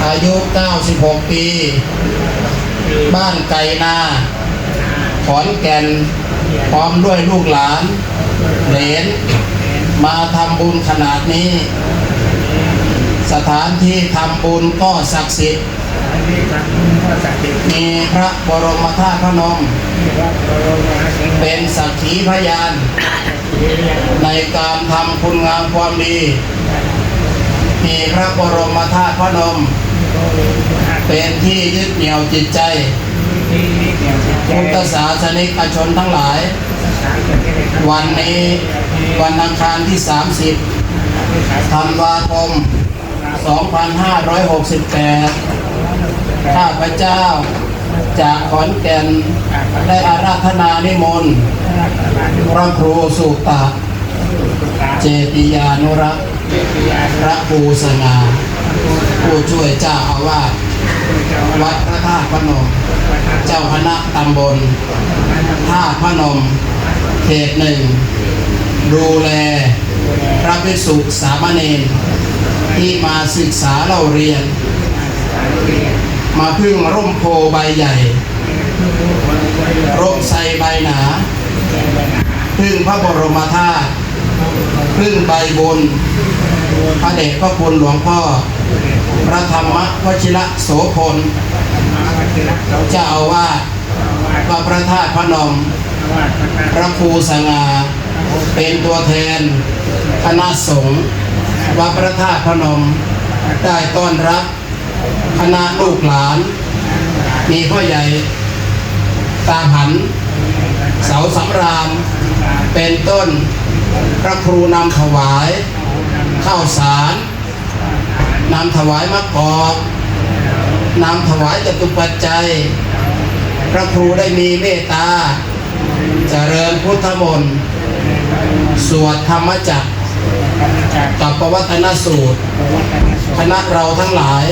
ອາຍຸເກົ້າສິບຫົກປີ ບ້ານໄກ່ນາ ຂອນແກ່ນ ພ້ອມດ້ວຍລູກຫຼານ ເຫຼນ ມາທຳບຸນຂະໜາດນີ້ ສະຖານທີ່ທຳບຸນກໍສັກສິດ ມີພະບໍລົມມະທາດພະນົມ ເປັນສັກຂີພະຍານ ໃນການທຳຄຸນງາມຄວາມດີ ມີພະບໍລົມມະທາດພະນົມ ເປັນທີ່ຍຶດໜ່ຽວຈິດໃຈ ພຸດທະສາສະນິກະຊົນທັງຫຼາຍ ວັນນີ້ ວັນອັງຄານທີສາມສິບ ທັນວາຄົມ ສອງພັນຫ້າຮ້ອຍຫົກສິບແປດ ຂ້າພະເຈົ້າຈາກຂອນແກ່ນ ໄດ້ອາລາທະນານິມົນ ພະຄູສຸຕະ ເຈຕິຍານຸລັກ ພະຄູສະຫງ່າ ຜູ້ຊ່ວຍເຈົ້າອາວາດ ວັດພະທາດພະນົມ ເຈົ້າຄະນະຕຳບົນທາດພະນົມ ເຂດໜຶ່ງ ດູແລພະພິກສຸສາມະເນນ ທີ່ມາສຶກສາເລົ່າຮຽນ ມາເພິ່ງຮົ່ມໂພໃບໃຫຍ່ ຮົ່ມໄຊໃບໜາ ເພິ່ງພະບໍລົມມະທາດ ເພິ່ງໃບບຸນ ພະເດດພະຄຸນຫຼວງພໍ່ ພະທຳມະວະຊິລະໂສພົນ ເຈົ້າອາວາດວັດພະທາດພະນົມ ພະຄູສະຫງ່າ ເປັນຕົວແທນຄະນະສົງວັດພະທາດພະນົມ ໄດ້ຕ້ອນຮັບ ຄະນະລູກຫຼານ ມີພໍ່ໃຫຍ່ຕາຜັນ ເສົາສຳລານ ເປັນຕົ້ນ ພະຄູນຳຖວາຍເຂົ້າສານ ນຳຖວາຍໝາກກອກ ນຳຖວາຍຈະຕຸປັດໄຈ ພະຄູໄດ້ມີເມດຕາ ຈະເລີນພຸດທະມົນ ສວດທຳມະຈັກ ກັບປະວັດຕະນະສູດ ຄະນະເຮົາທັງຫຼາຍ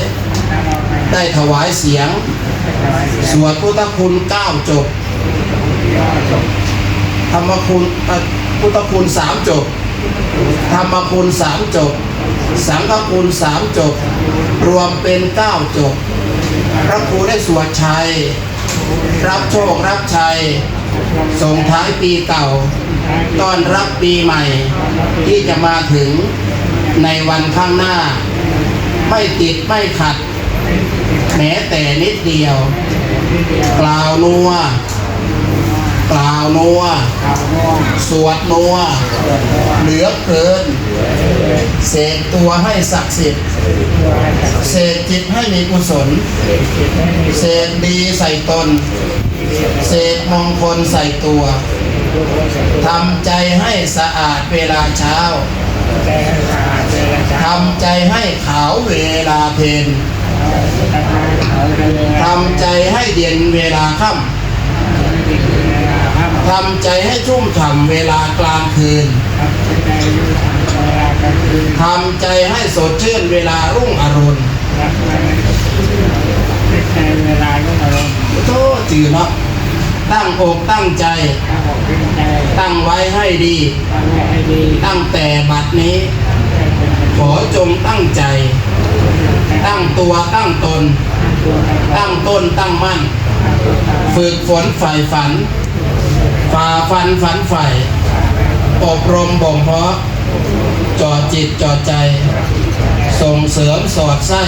ໄດ້ຖວາຍສຽງ ສວດພຸດທະຄຸນເກົ້າຈົບ ທຳມະຄຸນ ເອີ ພຸດທະຄຸນສາມຈົບ ທຳມະຄຸນສາມຈົບ ສັງຄະຄຸນສາມຈົບ ລວມເປັນເກົ້າຈົບ ພະຄູໄດ້ສວດໄຊ ຮັບໂຊກຮັບໄຊ ສົ່ງທ້າຍປີເກົ່າ ຕ້ອນຮັບປີໃໝ່ ທີ່ຈະມາເຖິງໃນວັນຂ້າງໜ້າ ໄມ່ຕິດໄມ່ຂັດ ແມ້ແຕ່ນິດດຽວ ກ່າວນົວ ກ່າວນົວ ສວດນົວ ເຫຼືອເກີນ ເສກຕົວໃຫ້ສັກສິດ ເສກຈິດໃຫ້ມີກຸສົນ ເສກດີໃສ່ຕົນ ເສກມົງຄົນໃສ່ຕົວ ທຳໃຈໃຫ້ສະອາດເວລາເຊົ້າ ທຳໃຈໃຫ້ຂາວເວລາເພັນ ທຳໃຈໃຫ້ເຢັນເວລາຄ່ຳ ທຳໃຈໃຫ້ຊຸ່ມຊ່ຳເວລາກາງຄືນ ທຳໃຈໃຫ້ສົດຊື່ນເວລາຮຸ່ງອະລຸນ ໂອ້ ຈື່ເນາະ ຕັ້ງອົກຕັ້ງໃຈ ຕັ້ງໄວ້ໃຫ້ດີ ຕັ້ງແຕ່ບັດນີ້ ຂໍຈົ່ງຕັ້ງໃຈ ຕັ້ງຕົວຕັ້ງຕົນ ຕັ້ງຕົ້ນຕັ້ງໝັ້ນ ຝຶກຝົນໃຝ່ຝັນ ຝ່າຟັນຝັນໃຝ່ ອົບຮົມບົ່ມເພາະ ເຈາະຈິດເຈາະໃຈ ສົ່ງເສີມສອດໃຊ້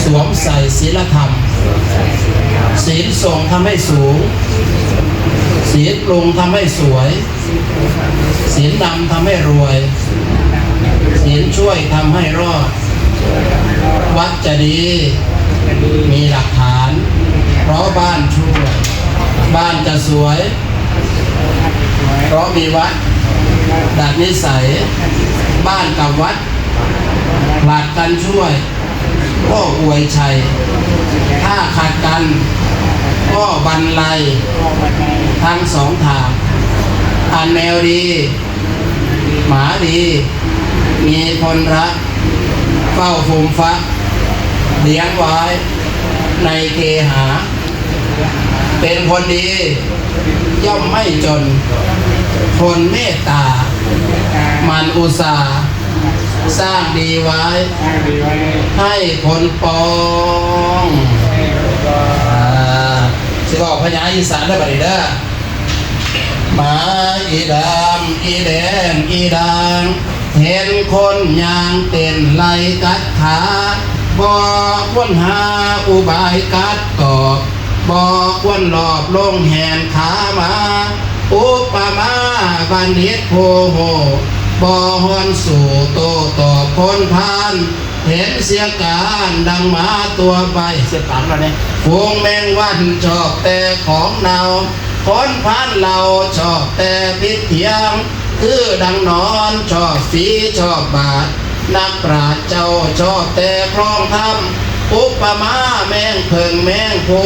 ສວມໃສ່ສີລະທຳ ສີນສົ່ງທຳໃຫ້ສູງ ສີນປຸງທຳໃຫ້ສວຍ ສີນນຳທຳໃຫ້ລວຍ ສີນຊ່ວຍທຳໃຫ້ລອດ ວັດຈະດີ ມີຫຼັກຖານ ເພາະບ້ານຊ່ວຍ ບ້ານຈະສວຍ ເພາະມີວັດ ດັດນິໄສ ບ້ານກັບວັດ ຜລັດກັນຊ່ວຍ ກໍອວຍໄຊ ຖ້າຂັດກັນ ກໍບັນໄລ ທັງສອງທາງ ອັນແນວດີ ໝາດີ ມີຄົນຮັກ ເຝົ້າຟຸມຟັກ ລ້ຽງໄວ້ໃນເກຫາ ເປັນຄົນດີ ຍ່ອມໄມ່ຈົນ ຄົນເມດຕາ ໝັ່ນອຸດສາ ສ້າງດີໄວ້ ໃຫ້ຄົນປອງ ອ່າ ຊິເວົ້າພະຍາອີສານເດີ ບັດນີ້ເດີ. ໝາອີດຳ ອີແດງ ອີດາງ ເຫັນຄົນຍ່າງເຕັ້ນໄລ່ກັດຂາ ບໍ່ຄວນຫາອຸບາຍກັດຕອບ ບໍ່ຄວນຫຼອບລົງແຫນຂາມາ ອຸປະມາບັນດິດຜູ້ຮູ້ ບໍ່ຮອນສູ້ໂຕ້ຕອບຄົນພານ ເຫັນເສຍການດັ່ງໝາຕົວໄປ ເສຍການວ່າແນ່ ຝູງແມງວັນຊອບແຕ່ຂອງເນົ່າ ຄົນພານເຫຼົ່າຊອບແຕ່ຜິດຖຽງ ຄືດັ່ງໜອນຊອບຝີຊອບບາດ ນັກປາດເຈົ້າຊອບແຕ່ຄລອງທຳ ອຸປະມາແມງເຜິ້ງແມງພູ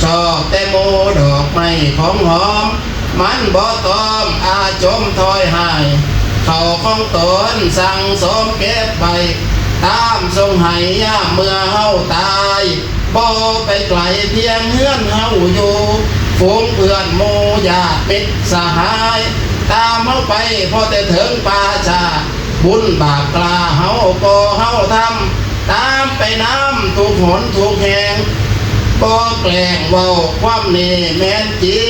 ຊອບແຕ່ໝູ່ດອກໄມ້ຂອງຫອມ ມັນບໍ່ຕ້ອມອາຈົມຖອຍຫາຍ ເຂົ້າຂອງຕົນສັ່ງສອມເກັບໄວ້ ຕາມສົ່ງໃຫ້ຍາມເມື່ອເຮົາຕາຍ ບໍ່ໄປໄກພຽງເຮືອນເຮົາຢູ່ ຝູງເພື່ອນໝູ່ຍາດມິດສະຫາຍ ຕາມເຮົາໄປພໍແຕ່ເຖິງປ່າຊ້າ ບຸນບາບກລ້າເຮົາກໍເຮົາທຳ ຕາມໄປນຳທຸກຫົນທຸກແຫ່ງ ບໍ່ແກລ້ງເວົ້າຄວາມນີ້ແມ່ນຈິ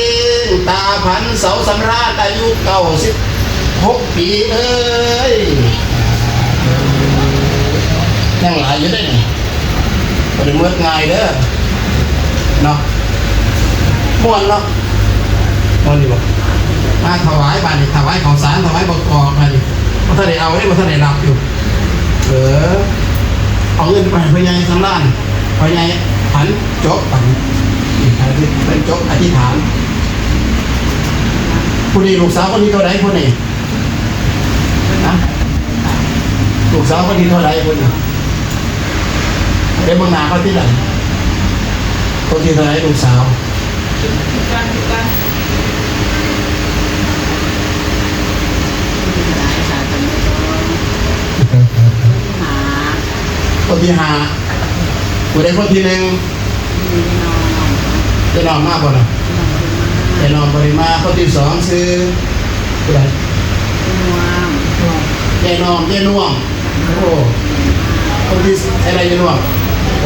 ງ ຕາພັນເສົາສຳລານ ອາຍຸເກົ້າສິບຫົກປີເອີຍ ຍັງຫຼາຍຢູ່ເດ້ນີ້ ບໍ່ໄດ້ໝົດງ່າຍເດີ ເນາະ ມ່ວນເນາະ ມ່ວນຢູ່ບໍ່? ມາຖວາຍບາດນີ້ ຖວາຍເຂົ້າສານ ຖວາຍບັກກອກບາດນີ້ ບໍ່ທັນໄດ້ເອົາເດ້ ບໍ່ທັນໄດ້ຮັບຢູ່ ເອີ ເອົາເງິນໄປໃຫ້ພໍ່ໃຫຍ່ສຳລານ ພໍ່ໃຫຍ່ ອັນ ຈົບ ອັນ ເພິ່ນຈົບອະທິຖານ ຜູ້ນີ້ລູກສາວຄົນທີເທົ່າໃດຜູ້ນີ້? ນະ ລູກສາວຄົນທີເທົ່າໃດພຸ້ນນະ? ໄປເບິ່ງໜ້າເຂົາຕິລະ ຄົນທີເທົ່າໃດລູກສາວ? ຄົນທີຫ້າ ຜູ້ໃດຄົນທີໜຶ່ງ? ເອື້ອຍນ້ອງມາບໍ່ນະ? ເອື້ອຍນ້ອງບໍ່ໄດ້ມາ. ຄົນທີສອງຊື່ຜູ້ໃດ? ຍາຍນ້ອງ ຍາຍນ້ອງ ໂອ້ ຄົນທີ ໃຜລະຍາຍນ້ອງ? ໂອ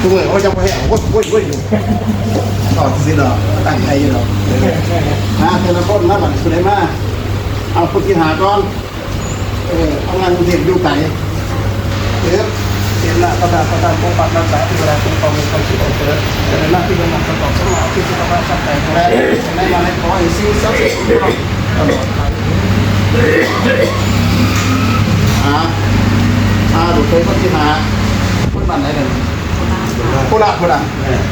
ທຸກມື້ເຂົາຈະບໍ່ແຫ້ງ ໂອ້ຍ ໂອ້ຍ ໂອ້ຍຢູ່ ອອກຊິດອກ ຕັ້ງໃຈຢູ່ດອກ. ເອີ ມາແຕ່ລະຄົນມາ ບັດຜູ້ໃດມາ ເອົາຄົນທີຫ້າກ່ອນ. ເອີ ເອົາງານກຸງເທບຢູ່ໄກ. ເອີ ເທວະນາດາ ພະທາດ ພະທຳ ປົກປັກຮັກສາ ເທວະດາຄຸ້ມຄອງ ມີຄວາມສຸກຄວາມຈະເລີນ ຈະໄດ້ມາທີ່ເມືອງນຳ ປະກອບສຳມາທິດ ສຸຂະພາບຮ່າງກາຍແຂງແຮງ ໃນມາໃນ ຂໍໃຫ້ສິ່ງສັກສິດຄຸ້ມຄອງຕະຫຼອດໄປ. ອ່າ ອ່າ ລູກເຂີຍຄົນທີຫ້າ ຄົນບ້ານໃດເດີ? ໂຄລາດພຸ້ນນະ.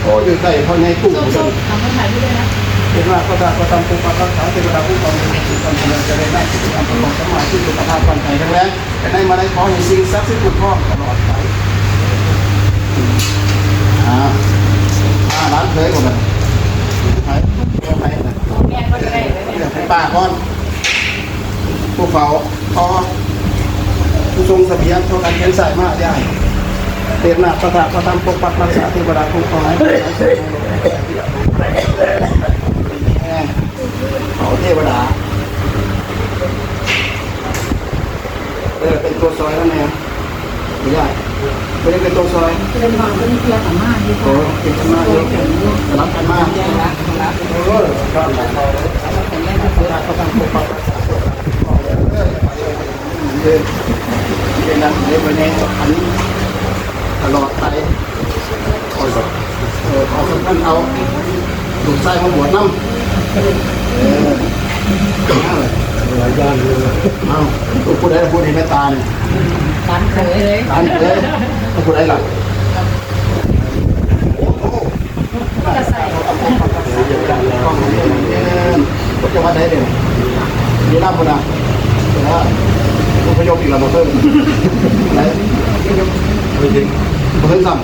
ໂອ້ ຢູ່ໃກ້ພໍ່ໃຫຍ່ກຸ້ງພຸ້ນ. ເທວະນາດາ ພະທາດ ພະທຳ ປົກປັກຮັກສາ ເທວະດາຄຸ້ມຄອງ ມີຄວາມສຸກຄວາມຈະເລີນ ຈະໄດ້ມາທີ່ເມືອງນຳ ປະກອບສຳມາທິດ ສຸຂະພາບຮ່າງກາຍແຂງແຮງ ໃນມາໃນ ຂໍໃຫ້ສິ່ງສັກສິດຄຸ້ມຄອງຕະຫຼອດໄປ. ອ່າ ອ່າ ຫຼານເຂີຍບໍ່ບັດນີ້? ໃຜ ໃຜ ໃຜ ແມ່ນບໍ່ໄດ້ເລີຍ ໃຫ້ປ້າກ່ອນ ຜູ້ເຝົ້າ ພໍ່ ຜູ້ສົ່ງສະບຽງ ໂທກັນ ແຂນຊ້າຍມາ ຍາຍ. ເທວະນາດາ ພະທາດ ພະທຳ ປົກປັກຮັກສາ ເທວະດາຄຸ້ມຄອງໃຫ້ ເອົາເທວະດາ ເອີ ເປັນຕົວຊ່ອຍນຳແດ່ ຍາຍ. ບໍ່ໄດ້ເປັນຕົວຊ່ອຍ ເພິ່ນວ່າເພິ່ນເພຍກັນມາຢູ່. ໂອ້ ເພຍກັນມາຢູ່ ສະຫຼັບກັນມາ. ເອີ ເປັນນຳເລີຍ ເປັນນຳເລີຍ ອັນນີ້ຕະຫຼອດໄປ. ເອີ ຂໍສຳຄັນເອົາລູກຊາຍມາບວດນຳ. ເອີ ມາເລີຍ ເອົ້າ ຜູ້ໃດຜູ້ນີ້ແມ່ຕານີ້? ຫຼານເຂີຍ ຫຼານເຂີຍ. ແລ້ວຜູ້ໃດລະ? ໂອ້ໂຫ ຈັງຫວັດໃດເດ? ຢູ່ນຳພຸ້ນນະ. ເອີ ອົບພະຍົບອີກແລ້ວບໍ່ເຖິງ ໄດ້ ບໍ່ເຖິງ ບໍ່ເຖິງຊ້ຳ.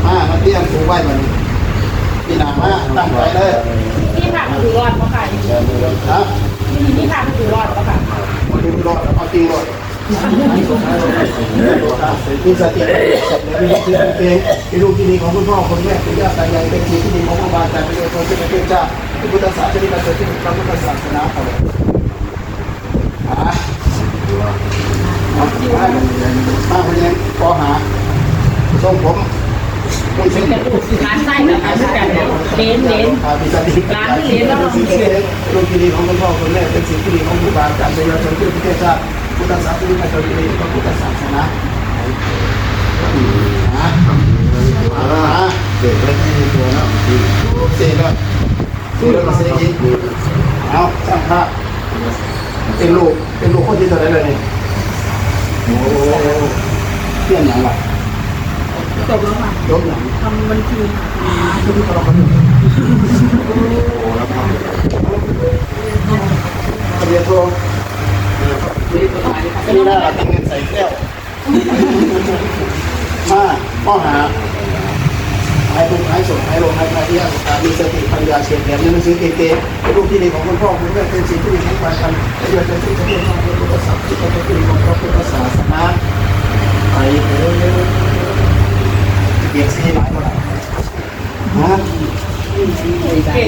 ມາ ມາຕຽມປູກໄວ້ບັດນີ້ ປີໜ້າມາຕັ້ງໃຈເດີ. ມີພາຜູ້ລອດບໍ່ຄະ? ຮະ? ມີພາຜູ້ລອດບໍ່ຄະ? ບໍ່ໄດ້ລອດ ເອົາຈິງໂລດ. ມີສະຕິ ມີສະຕິເປັນເອງ ເປັນລູກທີ່ດີຂອງຄຸນພໍ່ຄຸນແມ່ ປູ່ຍ່າຕາຍາຍ ເປັນສິດທີ່ດີຂອງຄູບາອາຈານ ເປັນເອກະພະສິດເທບເຈົ້າ ເປັນພຸດທະສາສະນິກະຊົນທີ່ມີພະພຸດທະສາສະໜາ. ມາ ມາ ມາ ເພິ່ນຍັງ ປໍຫ້າ ສົ່ງຜົມ ເພິ່ນເຊັນ ຫຼານຊາຍກັບຫຼານຄືກັນ ເຫັນ ເຫັນ ອ່າ ມີສະຕິ ຫຼານເຫັນ ເປັນລູກທີ່ດີຂອງຄຸນພໍ່ຄຸນແມ່ ເປັນສິດທີ່ດີຂອງຄູບາອາຈານ ເປັນເອກະພະສິດເທບເຈົ້າ ພຸດທະສາສະນິກະຊົນທີ່ມີພະພຸດທະສາສະໜາ. ອ່າ ເກີດໄດ້ທີ່ຕົວເນາະ ເສກເນາະ ເສກເນາະ ເສກອີກ. ເອົາ ຊ່າງພາບ ເປັນລູກ ເປັນລູກຄົນທີເທົ່າໃດແລ້ວນີ້? ໂອ້ ຮຽນຫຍັງລະ? ຈົບແລ້ວຄ່ະ. ຈົບຫຍັງ? ທຳບັນຊີ. ໂອ້ ແລ້ວກໍປະລິນຍາໂທ. ເອີ ນີ້ລະ ເອົາເງິນໃສ່ແກ້ວ. ມາ ມໍຫາ ຫາຍທຸກ ຫາຍໂສກ ຫາຍໂລກ ຫາຍໄພ ມີສະຕິ ປັນຍາ ເສດແຖມ ເປັນລູກທີ່ດີຂອງຄຸນພໍ່ຄຸນແມ່ ເປັນສິດທີ່ດີຂອງຄວາຍພັນ ເປັນເຈົ້າເປັນທີ່ເຈົ້າເປັນຂອງພະພຸດທະສາສະໜາ ເປັນເຈົ້າເປັນທີ່ດີຂອງພະພຸດທະສາສະໜາ. ໄປເດີ ເກັບຊີຫຼາຍບໍ່ລະ? ຮະ? ເກັບ